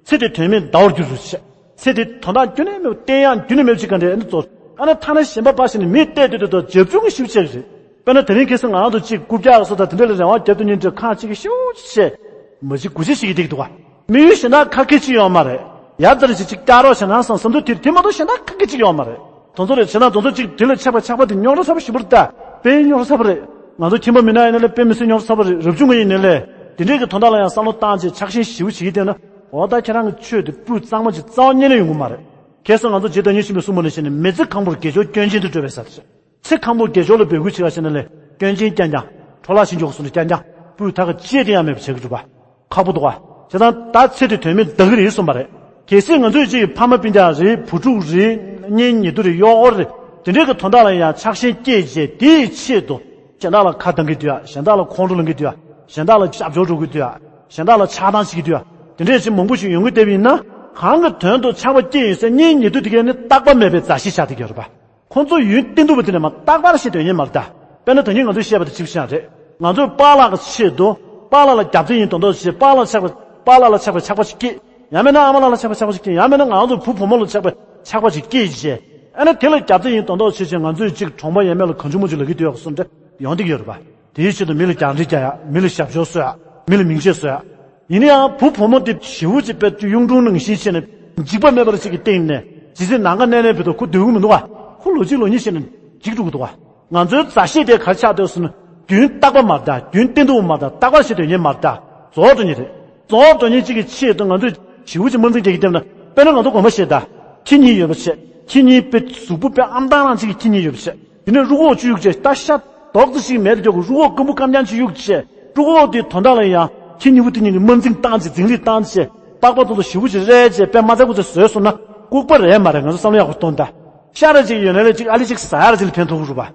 ཚེ་འདི་དོན་མེད་འདའ་བར་འགྱུར་རོ་ཞེས། ཚེ་འདི་དོན་དག་རྒྱུན་ནས་མེད་པ། བརྟན་ཡང་རྒྱུན་ནས་མེད་པ་ཅིག་ག་འདྲ་ཨེ་འདྲ་ཚོར། ཨ་ནི་ཐ་ན་གཞན་པ་ཕར་ཞིག་ནས་མི་བལྟས་དུས་དུ་རྒྱབ་ལྗོངས་ཀྱི་ཞིབ་ཆ་རེད། དཔེར་ན་དེ་རིང་ཁ་སང་ང་རང་ཚོ་གཅིག་རྐུབ་བཀྱག་སོགས་དང་དེ་འདྲ་ལ་རེ་བ་རྒྱབ་ཏུ་ཉིན་དྲོད་ཁང་གཅིག་གི་ཤོག་ཅེས། མ་གཞི་དགུ་ཆ་ཞིག་གིས་བསྡད་ཀྱི་འདུག་ག་དམིགས་ཡུལ་གཞན་དག་ག་གེ་ཅིག་ཡོད་མ་རེད། ཡ་ཙར་ཞིག་ཅིག་བསྐྱར་རོགས་བྱས་ན་བསམ་བསམ་ཚུལ་དེར་དེ་མ་གཏོགས་གཞན་དག་ག་གེ་ཅིག་ཡོད་མ་རེད། དེ་ཚོ་རེད་བྱས་ན་དེ་ཚོ་ཅིག་དེ་ལ་ཆགས་པ་ཆགས་པ་དེ་རྙོག་དྲ་ཚ་པོ་ཞེ་པོ་རེད་ད། དཔེ་རྙོག་དྲ་ཚ་པོ་རེད། ང་ཚོ་ཁྱིམ་པ་མི་ནག་ཡིན་ན་ལས་དཔེ་མི་སྲིད་རྙོག་དྲ་ཚ་པོ་རེད། རབ་བྱུང་གི་ཡིན་ན་ལས་དེ་འདྲས་ཀྱི་དོན་དག་ལ་ཡང་བསམ་བློ་བཏང་བྱས་ཆགས་ཞེན་ཞེ་པོ་བྱེད་ཀྱི་བསྡད་ན། འོ་ད་ཁྱེད་རང་གི་ཆོས་དེ་སྤུས་གཙང་མ་ཅིག་རྩ་བ་ཉིད་ནས་ཡོང་གི་མ་རེད། ཁ་སང་ང་ཚོ་རྗེ་བདག་ཉིད་ཆེན་པོས་གསུངས་པ་ནང་བཞིན་ནས་མི་ཚེ་གང་པོར་དགེ་སྦྱོར་སྐྱོན་ཅན་དུ་འགྲོ་བའི་ས་དེ་རེད། ཚེ་གང་པོ་དགེ་སྦྱོར་ལ་འབོད་སྐུལ་བྱེད་པ་ཞིག་ན་ལས་སྐྱོན་ཅན་རྐྱང་རྐྱང་འཕྲོ་བརླག་ཕྱིན་ཆོག་གསུངས་ནས་རྐྱང་རྐྱང་སྤུས་དག་གི་ཅི་ཡང་མེད་པ་བྱེད་ཀྱི་འདུག་པ། ཁག་པོ་འདུག་པ། བྱས་ཙང་ད་ཚེ་འདི་དོན་མེད་འདའ་གི་རེད་གསུངས་པ་རེད། གལ་སྲིད་ང་ཚོས་ཅིག་ཕ་མ་སྤུན་ཀྱག་རེད། བུ་ཕྲུག་རེད། གཉེན་ཉེ་དུ་རེད། གཡོག་འཁོར་རེད། དེ་འདྲའི་གི་དོན་དག་ལ་ཡང་ཆགས་ཞེན་སྐྱེས་བྱས་དེའི་ཆེད་དུ་གཞན་དག་ལ་ཁ་གདངས་ཀྱི་འདུག་ཡ། གཞན་དག་ལ་ཁོང་ཁྲོ་ལངས་ཀྱི་འདུག་ཡ། གཞན་དག་ལ་ཞབས་ཞུ་འགྲོ་གི་འདུག་ཡ། གཞན་དག་ལ་ཆགས་སྡང་བྱེད་ཀྱི་འདུག་ཡ། དེ་འདྲས་ཅིག་མང་པོ་ཞིག་ཡོང་གི་བསྡད་པ་ཡིན་ན། གང་གི་དོན་དུ་ཆགས་པ་སྐྱེས་ཡོད་སའི་གཉེན་ཉེ་དུ་དེ་གས་ནི་རྟག་པ་མེད་པའི་མཛའ་བཤེས་ཆགས་བསྡད་ཀྱི་ཡོད་རེད་པ། ཁོང་ཚོ་ཡུན་བརྟན་ཐུབ་པ་དེ་ནས་མ་རྟག་པར་ཤེས་དོན་ཡིན་མ་རེད་ད། དཔེར་ན་ད་གིན་ང་ཚོས་བཤད་པ་དེ་གཅིག་བཤད་རེད། ང་ཚོས་པཱ་ལགས་ཀྱི་ཆེད་དུ་པཱ་ལགས་ལ་རྒྱབ་རྩེ་ཡིན་མདོག་མདོག་བྱེད། པཱ་ལགས་ལ་ཆགས་པ། པཱ་ལགས་ལ་ཆགས་པ་ཆགས་པ་ཞིག་སྐྱེས། ཡང་མིན་ན་ཨ་མ་ལགས་ལ་ཆགས་པ་ཆགས་པ་ཞིག་སྐྱེས། ཡང་མིན་ན་ང་ཚོ་བུ་བུ་མོ་ལ་ཆགས་པ་ཆགས་པ་ཞིག་སྐྱེས་བྱས། ཨ་ནི་དེ་ལ་རྒྱབ་རྩེ་ཡིན་མདོག་མདོག་བྱེད་བྱས་ང་ཚོས་གཅིག་གྲོང་པ་ཡས་མས་ལ་གང་བྱུང་མང་བྱུང་ལབ་ཀྱི་འདུག་ཡོད་གསུངས་ཏེ་ཡོང་བསྡད་ཀྱི་ཡོད་རེད་པ། དེའི་ཆེད་དུ་མི་ལ་རྒྱང་འདྲི་རྒྱག་ཡ། མི་ལ་ཞབས་ཞུ་བཟོ་ཡ། མི་ལ་མིང་ཆད་བཟོ་ཡ། ཡིན་ན་ཡང་བུ་བུ་མོ་དེ་ཞེ་པོ་ཅིག་དཔེ་གཡུང་དྲུང་ནང་བཞིན་བྱས་ནས་འཇིགས་པ་མེད་པར་ཅིག་གི་སྟེང་ནས་ཇི་སྲིད་ནམ་མཁའ་མནན་ནས་བུད་དོ་ཁོ་སྡོད་ཀྱི་མི་འདུག་ག་ཁོ་ལོ་གཅིག་ལོ་གཉིས་བྱས་ནས་འཇིག་འགྲོ་གི་འདུག་ག་ང་ཚོའི་མཛའ་བཤེས་དེ་ག་རེ་ཆགས་འདུག་ཟེར་ན། རྒྱུན་རྟག་པ་མ་རེད་ད། རྒྱུན་བརྟན་ཐུབ་པ་མ་རེད་ད། རྟག་པར་ཤེས་དོན་ཡིན་མ་རེད་ད། རྫོགས་འགྲོ་ཉེན་རེད། རྫོགས་འགྲོ་ཉེན་གཅིག་གི་ཆེད་དུ་ང་ཚོས་ཞེ་པོ་ཅིག་དམངས་འཛིན་རྒྱག་གི་བསྡད་ན། དཔེར་ན་ང་ཚོ་དགོན་པ་བཤད་ད། ཁྱི་གཉིས་ཡོད་པ་བྱས། ཁྱི་གཉིས་དཔེ་གཟུགས་པོ་དཔེ་ཨམ་ཐང་རང་གཅིག་གི་ཁྱི་གཉིས་ཡོད་པ་བྱས། དེ་ནས་རུ་ཁོག་བཅུ་ཡུག་བྱས། རྟ་ཤ་རྡོག་ཙམ་ཞིག་མེད་དེ་ཀྱོག་གི་རུ་ཁོག་སྐམ་པོ་རྐྱང་རྐྱང་ཅིག་གཡུག་བྱས། རུ་ཁོག་དེའི་དོན་དག་ལ་ཡང་ཁྱི་གཉིས་པོ་དེ་གཉིས་ཀྱི་དམངས་འཛིན་བཏང་བྱས། འཛིང་རེས་བཏང་བྱས། པགས་པ་ཚོ་ཚོ་ཞེ་པོ་ཅིག་རལ་བྱས། དཔེ་མ་ཚད་ཁོ་ཚོས་བཟོས་སོང་ན་ལྐུགས་པ་རེད་མ་རེད། ང་ཚོ་བསམ་བློ་ཡག་པོ་གཏོང་ད། ཤ་ར་ཅིག་ཡོད་ན་ལས་ཅིག་ཨ་ལི་ཅིག་ཟ་ཡ་ར་ཅིག་ལ་ཕན་ཐོགས་ཀྱི་རེད་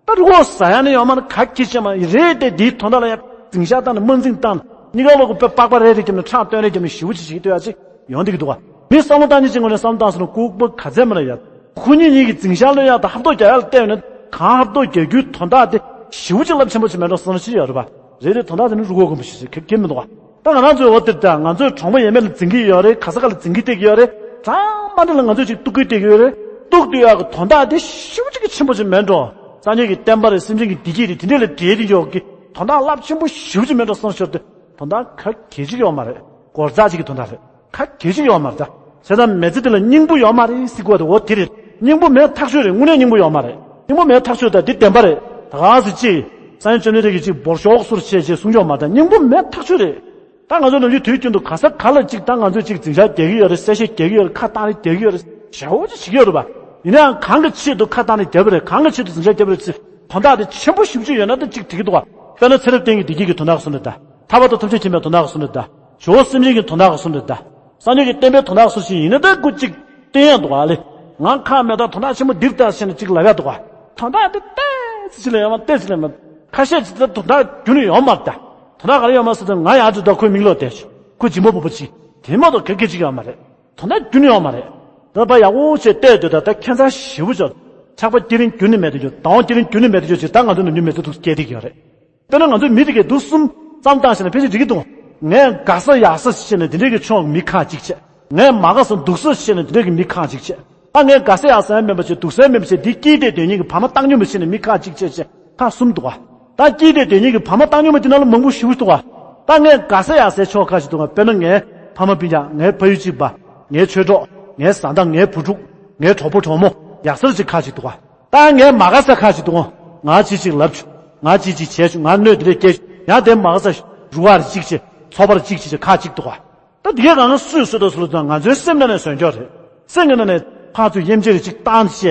པ། ད་རུ་ཁོག་ཟ་ཡ་ནི་ཡོད་མ་ན་ག་གེ་བྱས་མ་རེད་དེ། འདིའི་དོན་དག་ལ་ཡང་འཛིང་ཤག་བཏང་ནས་དམངས་འཛིན་བཏང་ནས་གཉིས་ཀ་ལོག་གི་དཔེ་པགས་པ་རལ་རེ་བརྒྱབ་ནས་ཁྲག་བཏོན་རེ་བརྒྱབ་ནས་ཞེ་པོ་ཅིག་བྱེད་ཀྱི་འདུག་ཡ་ཅིག་ཡོང་བསྡད་ཀྱི་འདུག་ག་མི་བསམ་བློ་བཏང་ཉིན་གཅིག་ངོས་ནས་བསམ་བློ་བཏང་སོང་ན་ལྐུགས་པ་ག་ཚད་མ་རེད་ཡ། ཁོ་གཉིས་གཉིས་ཀྱི་འཛིང་ཤག་སློག་ཡག་དང་ཧབ་ཐོག་རྒྱག་ཡག་ལ་བལྟས་ཡོང་ན། གང་ཧབ་ཐོག་རྒྱག་རྒྱུའི་དོན་དག་དེ་ཞེ་པོ་ཅིག་རླབས་ཆེན་པོ་ཅིག་མེད་འགྲོ་བསམ་བློ་ཅིག་ཡོད་རེད་པ། རེད་དེ་དོན་དག་དེ་ནི་རུ་ཁོག་སྐམ་པོ་ཞིག་རེད། ཁེ་ཁེ་མི་འདུག་ག་ད་ང་རང་ཚོའི་འོ་དེར་ད་ང་ཚོའི་གྲོང་པ་ཡས་མས་ལ་འཛིང་གི་ཡོད་རེད། ག་ས་ག་ལ་འཛིང་གི་བསྡད་ཀྱི་ཡོད་རེད། གྲངས་མ་འདྲ་ལ་ང་ཚོས་ཅིག་གཏུག་གི་བསྡད་ཀྱི་ཡོད་རེད། གཏུག་བསྡད་ཡག་གི་དོན་དག་དེ་ཞེ་པོ་ཅིག་གི་ཆེན་པོ་ཅིག་མེད་འགྲོ། སངས་རྒྱས་ཀྱི་བསྟན་པ་རེད། སེམས་ཅན་གྱི་བདེ་སྐྱིད་རེད། དེ་འདྲས་ལ་འབྲེལ་ཏེ་ཡོད་ཀྱི་དོན་དག་རླབས་ཆེན་པོ་ཞེ་པོ་ཅིག་མེད་འགྲོ་བསམ་ཞོར་དུ་དོན་དག་ག་གེ་ཅིག་ཡོད་མ་རེད། སྒོར་རྩ་གཅིག་གི་དོན་དག་རེད། ག་གེ་ཅིག་ཡོད་མ་རེད་ད། བྱས་ཙང་མི་ཚེ་འདི་ལ་སྙིང་པོ་ཡོད་མ་རེད་ཟེར་གོ་དེ་འོ་དེ་རེད། སྙིང་པོ་མེད་ཐག་ཆོད་རེད། དངོས་གནས་སྙིང་པོ་ཡོད་མ་རེད། སྙིང་པོ་མེད་ཐག་ཆོད་ད་འདི་བདེན་པ་རེད། ད་ག་ཟེར་ཅི། སངས་རྒྱས་བཅོམ་ལྡན་འདས་ཀྱིས་ཅིག་འབོར་ཤོག་ཟུར་བྱས་བྱས་གསུང་ཆོག་མ་རེད། ད་སྙིང་པོ་མེད་ཐག་ཆོད་རེད། ད་ང་ཚོ་ནམ་རྒྱུན་དུས་རྒྱུན་དུ་ག་ས་ག་ལ་ཅིག་ད་ང་ཚོས་ཅིག་འཛིང་ཤག་རྒྱག་གི་ཡོད་རེད། གསལ་བཤད་རྒྱག་གི་ཡོད་རེད། ཁ་བཏང་རེས་རྒྱག་གི་ཡོད་རེད། ཞེ་པོ་ཅིག་བྱེད་ཀྱི་ཡོད་རེད་པ། ཡིན་ནའང་གང་གི་ཆེད་དུ་ཁ་བཏང་རེས་རྒྱབ་པ་རེད། གང་གི་ཆེད་དུ་འཛིང་ཤག་རྒྱབ་པ་རེད་ཟེར། དོན་དག་དེ་ཆེན་པོ་ཞེ་པོ་ཅིག་ཡོད་ན་ད་ཅིག་འགྲིག་གི་འདུག་ག་དཔེར་ན་ཚེ་རབས་གཏན་གྱི་བདེ་སྐྱིད་ཀྱི་དོན་དག་གསུངས་རེད་ད། ཐར་པ་དང་ཐམས་ཅད་མཁྱེན་པའི་དོན་དག་གསུངས་རེད་ད། ཇོ་བོ་སེམས་ཅན་གྱི་དོན་དག་གསུངས་རེད་ད། སངས་རྒྱས་ཀྱི་བསྟན་པའི་དོན་དག་སུ་ཞིག་ཡིན་ན་ད་སྐུ་གཅིག་བསྟན་ཡག་འདུག་ག་ལེ། ང་ཁག་མེད་ད་དོན་དག་ཆེན་པོ་འདིར་ལྟ་ཟེར་ནས་གཅིག་ལབ་ཡག་འདུག་ག་དོན་དག་འདི་ཏོག་ཙམ་ཅིག་ལ་ཡང་མ་ཏོག་ཙམ་ཅིག་ལ་མ། ཁ་ཤས་ཅིག་ད་དོན་དག་རྒྱུན་ནས་ཡོད་མ་རེད་ད། དོན་དག་ག་རེ་ཡོད་མ་ཟེར་ད་ང་ཡར་འགྲོ་ད་ཁོའི་མིག་ལོག་བལྟས་ཤོག་ཁོ་སྦྱིན་པ་སྦོམ་པོ་ཅིག་དེ་མ་གཏོགས་ག་གེ་ཅིག་ཡོད་མ་རེད། དོན་དག་རྒྱུན་ནས་ཡོད་མ་རེད། ད་ཕར་ཡག་པོ་བྱས་བལྟས་སྡོད་ད་ད་ཁྱད་མཚར་ཞེ་པོ་ཅིག་ཆགས་པ་སྐྱེ་རིན་རྒྱུན་ནས་མེད་དུ་འགྱུར། སྡང་བ་སྐྱེ་རིན་རྒྱུན་ནས་མེད་དུ་འགྱུར་ཅིག་ད་ང་ཚོ་ནམ་རྒྱུན་མི་ཚེ་ཐུགས་སུ་སྐྱེ་བསྡད་ཀྱི་ཡོད་རེད། དཔེར་ན་ང་ཚོས་མི་དེ་གས་དུག་གསུམ་ཙམ་བཏང་ཞེ་ན་ཕལ་ཆེར་འགྲིག་གི་འདུག་ངས་དགའ་ས་ཡག་ས་ཞེ་ན་དེ་འདྲས་ཀྱི་ཕྱོགས་ཀྱི་མི་ཁག་ཅིག་བྱས། ངས་མ་དགའ་ས་སྡུག་ས་ཞེ་ན་དེ་འདྲས་ཀྱི་མི་ཁག་ཅིག་བྱས། ད་ངས་དགའ་ས་ཡག་ས་ཡང་མིན་པ་བྱས་སྡུག་ས་ཡང་མིན་པ་བྱས་འདི་སྐྱིད་དེ་དོན་གཉིས་ཀྱི་བར་མ་བཏང་སྙོམས་པ་ཞེ་ན་མི་ཁག་ཅིག་བྱས་བྱས་ཁག་གསུམ་འདུག་ག་ད་སྐྱིད་དེ་དོན་གཉིས་ཀྱི་བར་མ་བཏང་སྙོམས་པ་དེ་ནང་ལ་མང་པོ་ཞེ་པོ་འདུག་ག་ད་ངས་དགའ་ས་ཡག་སའི་ཕྱོགས་ཁག་ཅིག་འདུག་ག་དཔེར་ན་ངའི་ཕ་མ་སྤུན་ཀྱག་ངའི་ཕ་ཡུལ་གཅིག་པ། ངའི་ཆོས་གྲོགས། ངའི་བཟའ་ཟླ། ངའི་བུ་ཕྲུག་ངའི་གྲོགས་པོ་གྲོགས་མོ་ཡག་སར་ཅིག་ཁག་ཅིག་འདུག་ག་ད་ངས་མ་དགའ་ས་ཁག་ཅིག་འདུག་ག་ང་ཅིག་ཅིག་ལབ་བྱུང་། ང་ཅིག་ཅིག་བྱས་བྱུང་། ང་གནོད་དེ་འདྲས་སྐྱེལ་བྱུང་། ཡང་དེ་མ་དགའ་ས་རུ་བར་ཅིག་བྱས་ཚོགས་པར་ཅིག་བྱས་ཁག་ཅིག་འདུག་ག་ད་དེ་གས་གང་སུས་སུ་དང་སུ་ལ་དང་ང་ཚོའི་སེམས་ནང་ནས་བཟོས་འཇོག་རེད། སེམས་ཀྱི་ནང་ནས་ཕར་ཚུར་དབྱེ་འབྱེད་རེ་ཅིག་བཏང་བྱས་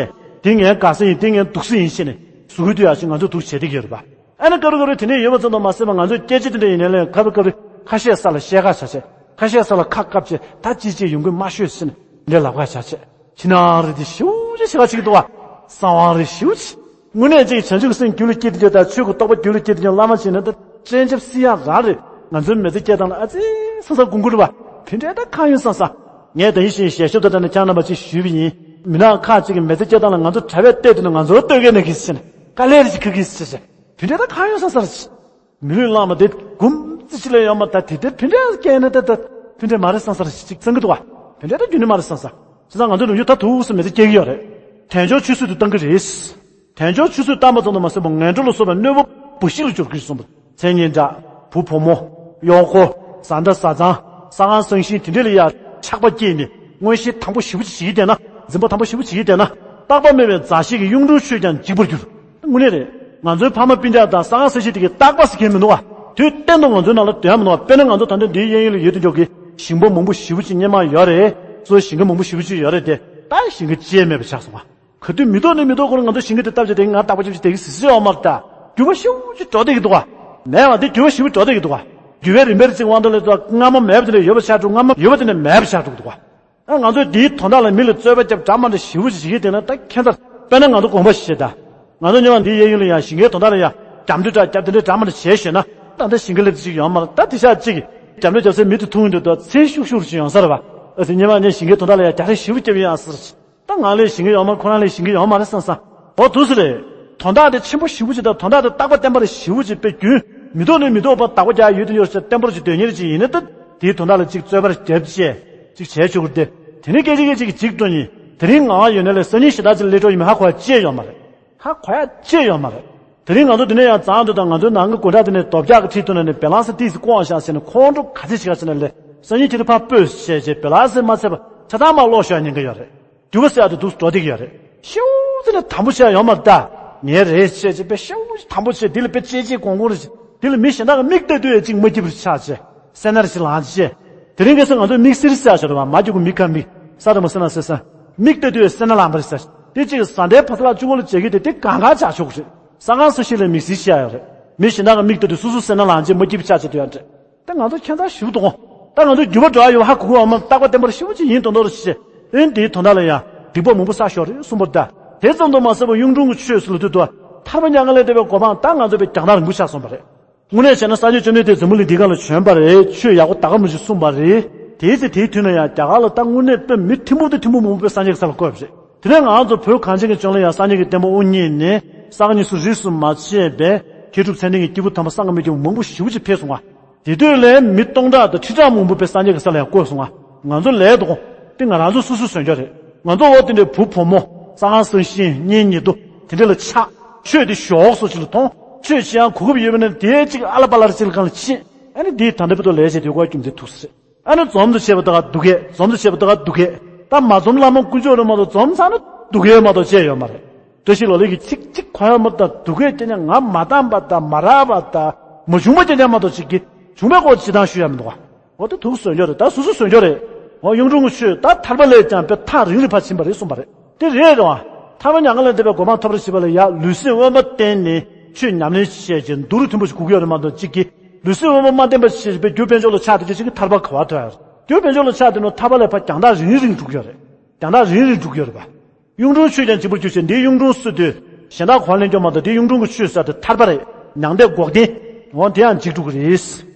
དེ་ངའི་དགའ་ས་ཡིན་དེ་ངའི་སྡུག་ས་ཡིན་ཞེས་ནས་ཟུར་ཁུལ་དུ་ཡག་ཅིག་ང་ཚོ་སྡུག་བྱེད་བསྡད་ཀྱི་ཡོད་རེད་པ། ཨ་ནི་སྐབས་རེ་སྐབས་རེ་དེ་འདྲས་ཡོད་པ་ཙམ་དུ་མ་ཟད་པ་ང་ཚོའི་སྐད་ཆ་དེ་འདྲ་ཡིན་ནའི་ལས་སྐབས་རེ་སྐབས་རེ་ཁ་ཤས་ས་ལ་བཤད་ཁ་བྱ་བྱས་ཁ་ཤས་ས་ལ་ཁ་བཀབ་བྱས་ད་ཅི་བྱེད་ཡོང་གི་མ་ཤོད་ཟེར་ནས་འདྲ་ལབ་ཁ་བྱ་བྱས་ཕྱི་ནང་རེ་དེ་ཞེ་པོ་ཅིག་བྱེད་ཁ་བྱེད་ཀྱི་འདུག་བ། གསང་བ་རེ་ཞེ་པོ་ཅིག་དངོས་གནས་ཅིག་བྱང་ཆུབ་སེམས་རྒྱུད་ལ་སྐྱེས་ཏེ་ཀྱང་དང་ཆོས་ཀྱི་རྟོགས་པ་རྒྱུད་ལ་སྐྱེས་ཏེ་ཀྱང་བླ་མ་བྱས་ན་ད་སྤྱན་ཆབ་སྲིད་ཡག་རང་རེད། ང་ཚོའི་མི་ཚེ་སྐྱེལ་སྟངས་ལ་ཨ་ཙི་སང་སང་དགོངས་ཀྱི་རེད་བ། དེ་འདྲའི་ད་ཁ་ཡོང་སང་སང་། ངས་ད་ཡིན་ཞིང་ཞལ་ཤོབ་ད་ད་ནས་ཁྱེད་རྣམ་པ་ཅིག་ཞུས་པ་ཡིན། མི་ནག་ཁག་ཅིག་གི་མི་ཚེ་སྐྱེལ་སྟངས་ལ་ང་ཚོ་གྲྭ་པས་བལྟས་དུས་ན་ང་ཚོར་ལྟོས་གས་ན་གི་ཟེར་ནས་དཀའ་ལས་རེ་ཞིག་ཁག་གི་ཟེར་ཟེར། དེ་འདྲའི་ད་ཁ་ཡོང་སང་སང་རེད། མི་ལུས་བླངས་པ་དེ་འགུམ་ཙི་ཅི་ལས་ཡོང་མ་ད་དེ་དེ་དེ་འདྲའི་སྐྱེལ་ན་ད་ད་དེ་འདྲའི་མ་རེད་སང་སང་རེད་ཅིག་བསམ་གི་འདུག་བ། དེ་འདྲའི་ད་རྒྱུན་ནས་མ་རེད་སང་སང་། བྱས་ཙང་ང་ཚོ་ནམ་རྒྱུན་ད་དུས་སུ་མི་ཚེ་སྐྱེལ་གི་ཡོད་རེད། དལ་འབྱོར་ཆུད་ཟོས་དུ་བཏང་གི་རེད། དལ་འབྱོར་ཆུད་ཟོས་བཏང་པ་ཙམ་དུ་མ་ཟད་པར་ངན་འགྲོ་ལ་སོགས་པའི་གནོད་པ་འབའ་ཞིག་ལ་སྦྱོར་གྱི་གསུངས་པ། མཚན་སྙན་གྲགས། བུ་བུ་མོ། གཡོག་འཁོར། བཟའ་ཟླ་བཟའ་ཚང་ གསང་སྔགས་གསང་ཞིང་དེ་འདྲ་ལ་ཡ་ཆགས་པ་སྐྱེས་ནས་མངོན་ཤེས་དང་པོ་ཞེ་པོ་ཅིག་བྱེད་ཀྱི་བསྡད་ན། འཛིན་པ་དང་པོ་ཞེ་པོ་ཅིག་བྱེད་ཀྱི་བསྡད་ན། རྟག་པ་མེད་པའི་མཛའ་བཤེས་ཀྱི་གཡུང་དྲུང་ཆོས་ཀྱང་འཇིག་པར་འགྱུར། དངོས་གནས་རེད། ང་ཚོའི་ཕ་མ་སྤུན་ཀྱག་དང་གསང་སྔགས་གསང་ཞིང་དེ་གའི་རྟག་པ་ཟེར་མཁན་མི་འདུག་བ། དུས་གཏན་དུ་ང་ཚོའི་ནང་ལ་དོན་མི་འདུག་བ། དཔེར་ན་ང་ཚོ་ད་ལྟ་འདིའི་གཡས་གཡོན་ལ་ཡོད་དུ་འཇོག་གི་ཞིང་པ་མང་པོ་ཞེ་པོ་ཅིག་སྔོན་མ་ཡོད་རེད། གཙོ་བོ་ཞིང་ཁ་མང་པོ་ཞེ་པོ་ཅིག་ཡོད་རེད་དེ། ད་ཞིང་ཁ་ཅི་ཡང་མེད་པ་ཆགས་སོང་བ། ག་དུས་མི་ཐོག་ནས་མི་ཐོག་ཁོ་རང་ང་ཚོ་ཞིང་ཁ་དེ་བཏབ་བྱས་དེ་ང་རྟག་པ་ཅིག་དེ་གི་སི་སི་ཡོད་མ་རེད་ད། འགྱུར་བ་ཞེ་པོ་ཅིག་འགྲོ་བསྡད་ཀྱི་འདུག་བ། མེད་བ་དེ་འགྱུར་བ་ཞེ་པོ་འགྲོ་བསྡད་ཀྱི་འདུག་བ། འགྱུར་བའི་རིམ་པའི་རྩིས་དབང་དུ་ལ་ད་སྔ་མ་མེད་པ་དེ་ནས་ཡོད་པ་ཆགས་འགྲོ། སྔ་མ་ཡོད་པ་དེ་ནས་མེད་པ་ཆགས་འགྲོ་གི་འདུག་བ། ཨ། ང་ཚོས་འདིའི་དོན་དག་ལ་མི་ལ་རྩོད་པ་རྒྱབ་འདྲ་མ་འདྲ་ཞེ་པོ་ཅིག་བྱེད་ཀྱི་བསྡད་ན། ད་ཁྱད་མཚར། དཔེར་ན་ང་ཚོ་དགོངས་པ་བཞེས་ད། ང་ཚོ་ཉེ་བ་འདིའི་གཡས་གཡོན་ལ་ཡང་ཞིང་ཁའི་དོན་དག་ལ་ཡང་རྒྱབ་འདྲི་འདྲ་རྒྱབ་དེ་འདྲ་འདྲ་མ་འདྲ་བྱས་ཞོད་ན། ད་ལྟ་ཞིང་ཁ་སླེབས་ཅིག་ཡོང་མ་རེད། ད་དེ་ཤག་ཅིག་རྒྱབ་འདྲི་རྒྱབ་སའི་མི་དེ་ཐུག་ཡོང་དུས་ད་མཚན་ཤུགས་ཤུགས་ཅིག་ཡོང་ས་རེད་བ། ཨ་ཙི། ཉེ་བ་ངས་ཞིང་ཁའི་དོན་དག་ལ་ཡང་རྒྱབ་རེ་ཞེ་པོ་རྒྱབ་ཡིན་ཨ་ཟེར། ད་ང་ལས་ཞིང་ཁ་ཡོང་མ་རེད། ཁོ་རང་ལས་ཞིང་ཁ་ཡོང་མ་རེད་བསམ་བསམ། འོ་འདུག་སེ་རེད། དོན་དག་དེ་ཆེན་པོ་ཞེ་པོ་ཅིག་དང་དོན་དག་དེ་རྟག་པ་བརྟན་པ་རེད་ཞེ་པོ་ཅིག་དཔེ་རྒྱུན་མི་ཐོག་ནས་མི་ཐོག་བར་བདག་པོ་རྒྱག་ཡོད་དུ་ཡོད་ཟེར་བརྟན་པོ་ཅིག་སྡོད་མཁན་རེ་ཅིག་ཡིན་ན། ད་དེའི་དོན་དག་ལ་ཅིག་རྩོད་པ་རྒྱབ་བྱས་ཅིག་བྱས་ཆོག་གི་རེད་དེ། དེ་ནས་སྐད་ཆ་སྐད་ཆ་གཅིག་འགྲོ་ཉིན་དེ་རིང་ངག་དབང་ཡོད་ནའི་ལས་སང་ཉིན་ཞེ་དྲག་ཅིག་སླེབས་འགྲོ་ཡིན་མིན་ཧ་གོ་ཡ་ཅི་ཡོད་མ་རེད། ཧ་གོ་ཡ་ཅི་ཡོད་མ་རེད། དེ་རིང་ང་ཚོ་འདི་ནས་ཡང་བརྫངས་འདུག་དང་། ང་ཚོའི་ནང་གི་དགོན་གྲྭ་དེ་ནས་རྡོ་བཀྱག་གི་ཁྲིད་ཐུབ་ན་ནི་བེ་ལང་སི་ཏིས་བསྐོང་བཞག་ཟེར་ནས་ཁོང་ཁྲོ་ག་ཚོད་བྱེད་ག་ཟེར་ན་ལས། སང་ཉིན་ཁྱེད་རང་ཕར་སྤོས་བྱས་བྱས་བེ་ལང་སི་མ་ཚད་པ་ཆ་ཚང་མར་སློག་ཤོག་ཉེན་ཁ་ཡོད་རེད། རྒྱུ་བ་སེ་ཨ་དུ་འདུག་འགྲོ་བསྡད་ཀྱི་ཡོད་རེད། ཤེའུ་ཙི་ནས་དམ་པོ་བྱས་ཡོང་མ་རེད་ད། ངས་རེད་བྱས་བྱས་པས་ཤེའུ་དམ་པོ་བྱས། འདི་ལ་དཔེ་ཅེ་ཅེ་གོང་གོང་རེད། འདི་ལ་མི་གཞན་དག་གི་མིག་ལྟ་དུས་ཡང་གཅིག་མ་སྐྱིད་པར་ཆགས་བྱས། སེར་སྣ་རེ་ཞིག་ལངས་བྱས། དེ་རིང་ཁ་སང་ང་ཚོས་མིག་སེར་བྱས་ཤོར་བ། མ་སྐྱིད་པོ་མི་ཁ་མིག་ས་རེ་མ་སེར་སྣ་སེར་སེར། མིག་ལྟ་དུས་ཡང་སེར་སྣ་ལངས་པ་རེད་ཟེར། དེ་གཅིག་བཟའ་ཟླའི་ཕོ་གསར་ལག་གཅིག་པོ་ལ་བྱེད་ཀྱི་དེ་དེ་གང་གང་བྱ་ཆོག་གི་རེད། གསང་སྔགས་གསང་ཞིང་ལ་མིག་སེར་བྱས་ཡོད་རེད། མི་གཞན་དག་གི་མིག་ལྟ་དུས་སོ་སོ་སེར་སྣ་ལངས་བྱས་མ་སྐྱིད་པ་ཆགས་བྱས་དུས་ཡང་རེད། ད་ང་ཚོ་ཁྱད་མཚར་ཞིག་འདུག་ད་ང་ཚོ་འགྱུར་བ་འགྲོ་ཡ་ཡོད་པ་ཧ་གོ་གི་ཡོད་མ་རེད། རྟག་པ་བརྟན་པར་ཞེ་པོ་ཅིག་ཡིན་མདོག་མདོག་རེད་ཟེར། ཨེ། འདིའི་དོན་དག་ལ་ཡང་སྡིག་པ་མང་པོ་བསགས་ཤོར་རེད་གསུངས་པ་རེད་ད། དེ་ཙམ་དུ་མ་ཟད་པར་གཡུང་དྲུང་གི་ཆོས་ཟེར་ལབ་དུས་དུ་ཐར་པ་མྱ་ངན་ལས་འདས་པའི་གོ་འཕང་ད་ང་ཚོ་དཔེ་རྒྱང་ཐག་རིང་པོ་ཆགས་སོང་བ་རེད། དངོས་གནས་བྱས་ན་སངས་རྒྱས་བཅོམ་ལྡན་འདས་འཛམ་བུ་གླིང་འདིའི་སྒང་ལ་བྱོན་པ་རེད། ཆོས་ཡག་པོ་ད་ག་མི་ཞིག་གསུངས་པ་རེད། དེའི་ཚེ་དེའི་དུས་ན་ཡང་རྒྱ་གར་ལ་ད་དངོས་གནས་དཔེ་མི་ཐེར་འབུམ་དང་ཐེར་འབུམ་མང་པོ་དཔེ་སངས་རྒྱས་ཀྱི་ས་ལ་བཀོད་པ་རེད། དེ་ནས་ང་ཚོ་བོད་གངས་ཅན་གྱི་ལྗོངས་ལ་ཡང་སངས་རྒྱས་ཀྱི་བསྟན་པ་དབུ་བརྙེས་ནས་ས་ག་ཉིས་གསུམ་རིས་སུ་མ་ཆད་པའི་མཁས་གྲུབ་མཚན་ལྡན་གྱི་སྐྱེས་བུ་དམ་པ་སངས་རྒྱས་མི་སྐྱེ་བོ་མང་པོ་ཞེ་པོ་ཅིག་ཕེབས་སོང་བ། དེ་དུས་ལས་མི་སྟོང་ཕྲག་དང་ཁྲི་ཕྲག་མང་པོ་དཔེ་སངས་རྒྱས་ཀྱི་ས་ལ་ཡང་བཀོད་སོང་བ། ང་ཚོ་ལས་དོ་དགོང་དེ་ང་རང་ཚོ་སོ་སོས་བཟོས་རྒྱུ་རེད། ང་ཚོ་འོ་དེ་འདྲའི་བུ་བུ་མོ་གསང་སྔགས་གསང་ཞིང་གཉེན་ཉེ་དུ་དེ་འདྲ་ལ་ཆགས། ཆོས་དེ་ཞོག་སོ་ཅིག་ལ་མཐོང་། ཆོས་ཅི་ཡང་གོ་སྐབས་ཡོད་པ་ན་དེའི་གཅིག་ཨ་ལ་པ་ལར་ཅིག་ལ་གང་ལ་ཕྱིན། ཨ་ནི་དེའི་ད་ལྟ་བར་དུ་ལས་བྱེད་དེ་ཀོ་རྒྱུ་མཚན་ཐུག་ས་རེད། ཨ་ནི་འཛོམས་དུ་བྱས་པ་ད་ག་སྡུག་སྐད། འཛོམས་དུ་བྱས་པ་ད་ག་སྡུག་སྐད། ད་མ་འཛོམས་བླ་མ་དཀོན་མཆོག་རེད་མ་གཏོགས་འཛོམས་ཚར་ན་སྡུག་སྐད་མ་གཏོགས་ཅི་ཡང་ཡོད་མ་རེད། བཀྲ་ཤིས་ལོ་ལེགས་ཀྱི་ཚིག་གཅིག་གོ་ཡ་མ་གཏོགས་སྡུག་སྐད་རྐྱང་རྐྱང་། ང་མ་བཏང་པ་དང་མ་རག་པ་དང་མ་བྱུང་བ་རྐྱང་རྐྱང་མ་གཏོགས་ཅིག་གིས་བྱུང་བའི་སྐོར་ཅི་དང་ཞུ་ཡ་མི་འདུག་ག་འོ་དེ་ཐུགས་བཟོད་འཇོག་རེད། ད་སོ་སོ་བཟོད་འཇོག་རེད། འོ་གཡུང་དྲུང་གི་ཆོས་ད་ཐར་པ་ལས་ཀྱང་དཔེ་ཐག་རིང་རུ་ཕར་ཕྱིན་པ་རེད་གསུངས་པ་རེད། དེ་རེད་རེད་བ། ཐར་པ་མྱ་ངན་ལས་འདས་པའི་གོ་འཕང་ཐོབ་པར་བྱེད་པ་ལ་ཡ་ལུས་སེམས་དབེན་པ་བསྟེན་ནས་ཆོས་ཉམས་ལེན་བྱས་རྗེས་འདུག་རུ་མཐུན་པོ་ཞིག་དགོས་ཀྱི་ཡོད་རེད་མ་གཏོགས་གཅིག་གིས་ལུས་སེམས་དབེན་པ་མ་བསྟེན་པ་ཞིག་པའི་རྒྱུ་དཔལ་འབྱོར་ལ་ཆགས་དེ་གཅིག་གིས་ཐར་པ་ག་བར་ཐོབ་ཡ་རེད། རྒྱུ་དཔལ་འབྱོར་ལ་ཆགས་དེ་ནོ་ཐར་པ་ལས་ཕར་རྒྱང་ཐག་རིང་རིང་འགྲོ་གི་ཡོད་རེད། རྒྱང་ཐག་རིང་རིང་འགྲོ་གི་ཡོད་རེད་པ། གཡུང་དྲུང་ཆོས་ཀྱང་འཇིག་པར་འགྱུར་ཞེས་འདིའི་གཡུང་དྲུང་སུ་དུས་གཞན་དག་གོ་བ་ལེན་སྐྱོ་མ་གཏོགས་འདིའི་གཡུང་དྲུང་གི་ཆོས་ཟེར་དེ་ཐར་པ་རེད། མྱང་འདས་འགོག་བདེན། འོ་དེ་ཡང་འཇིག་འགྲོ་གི་རེད།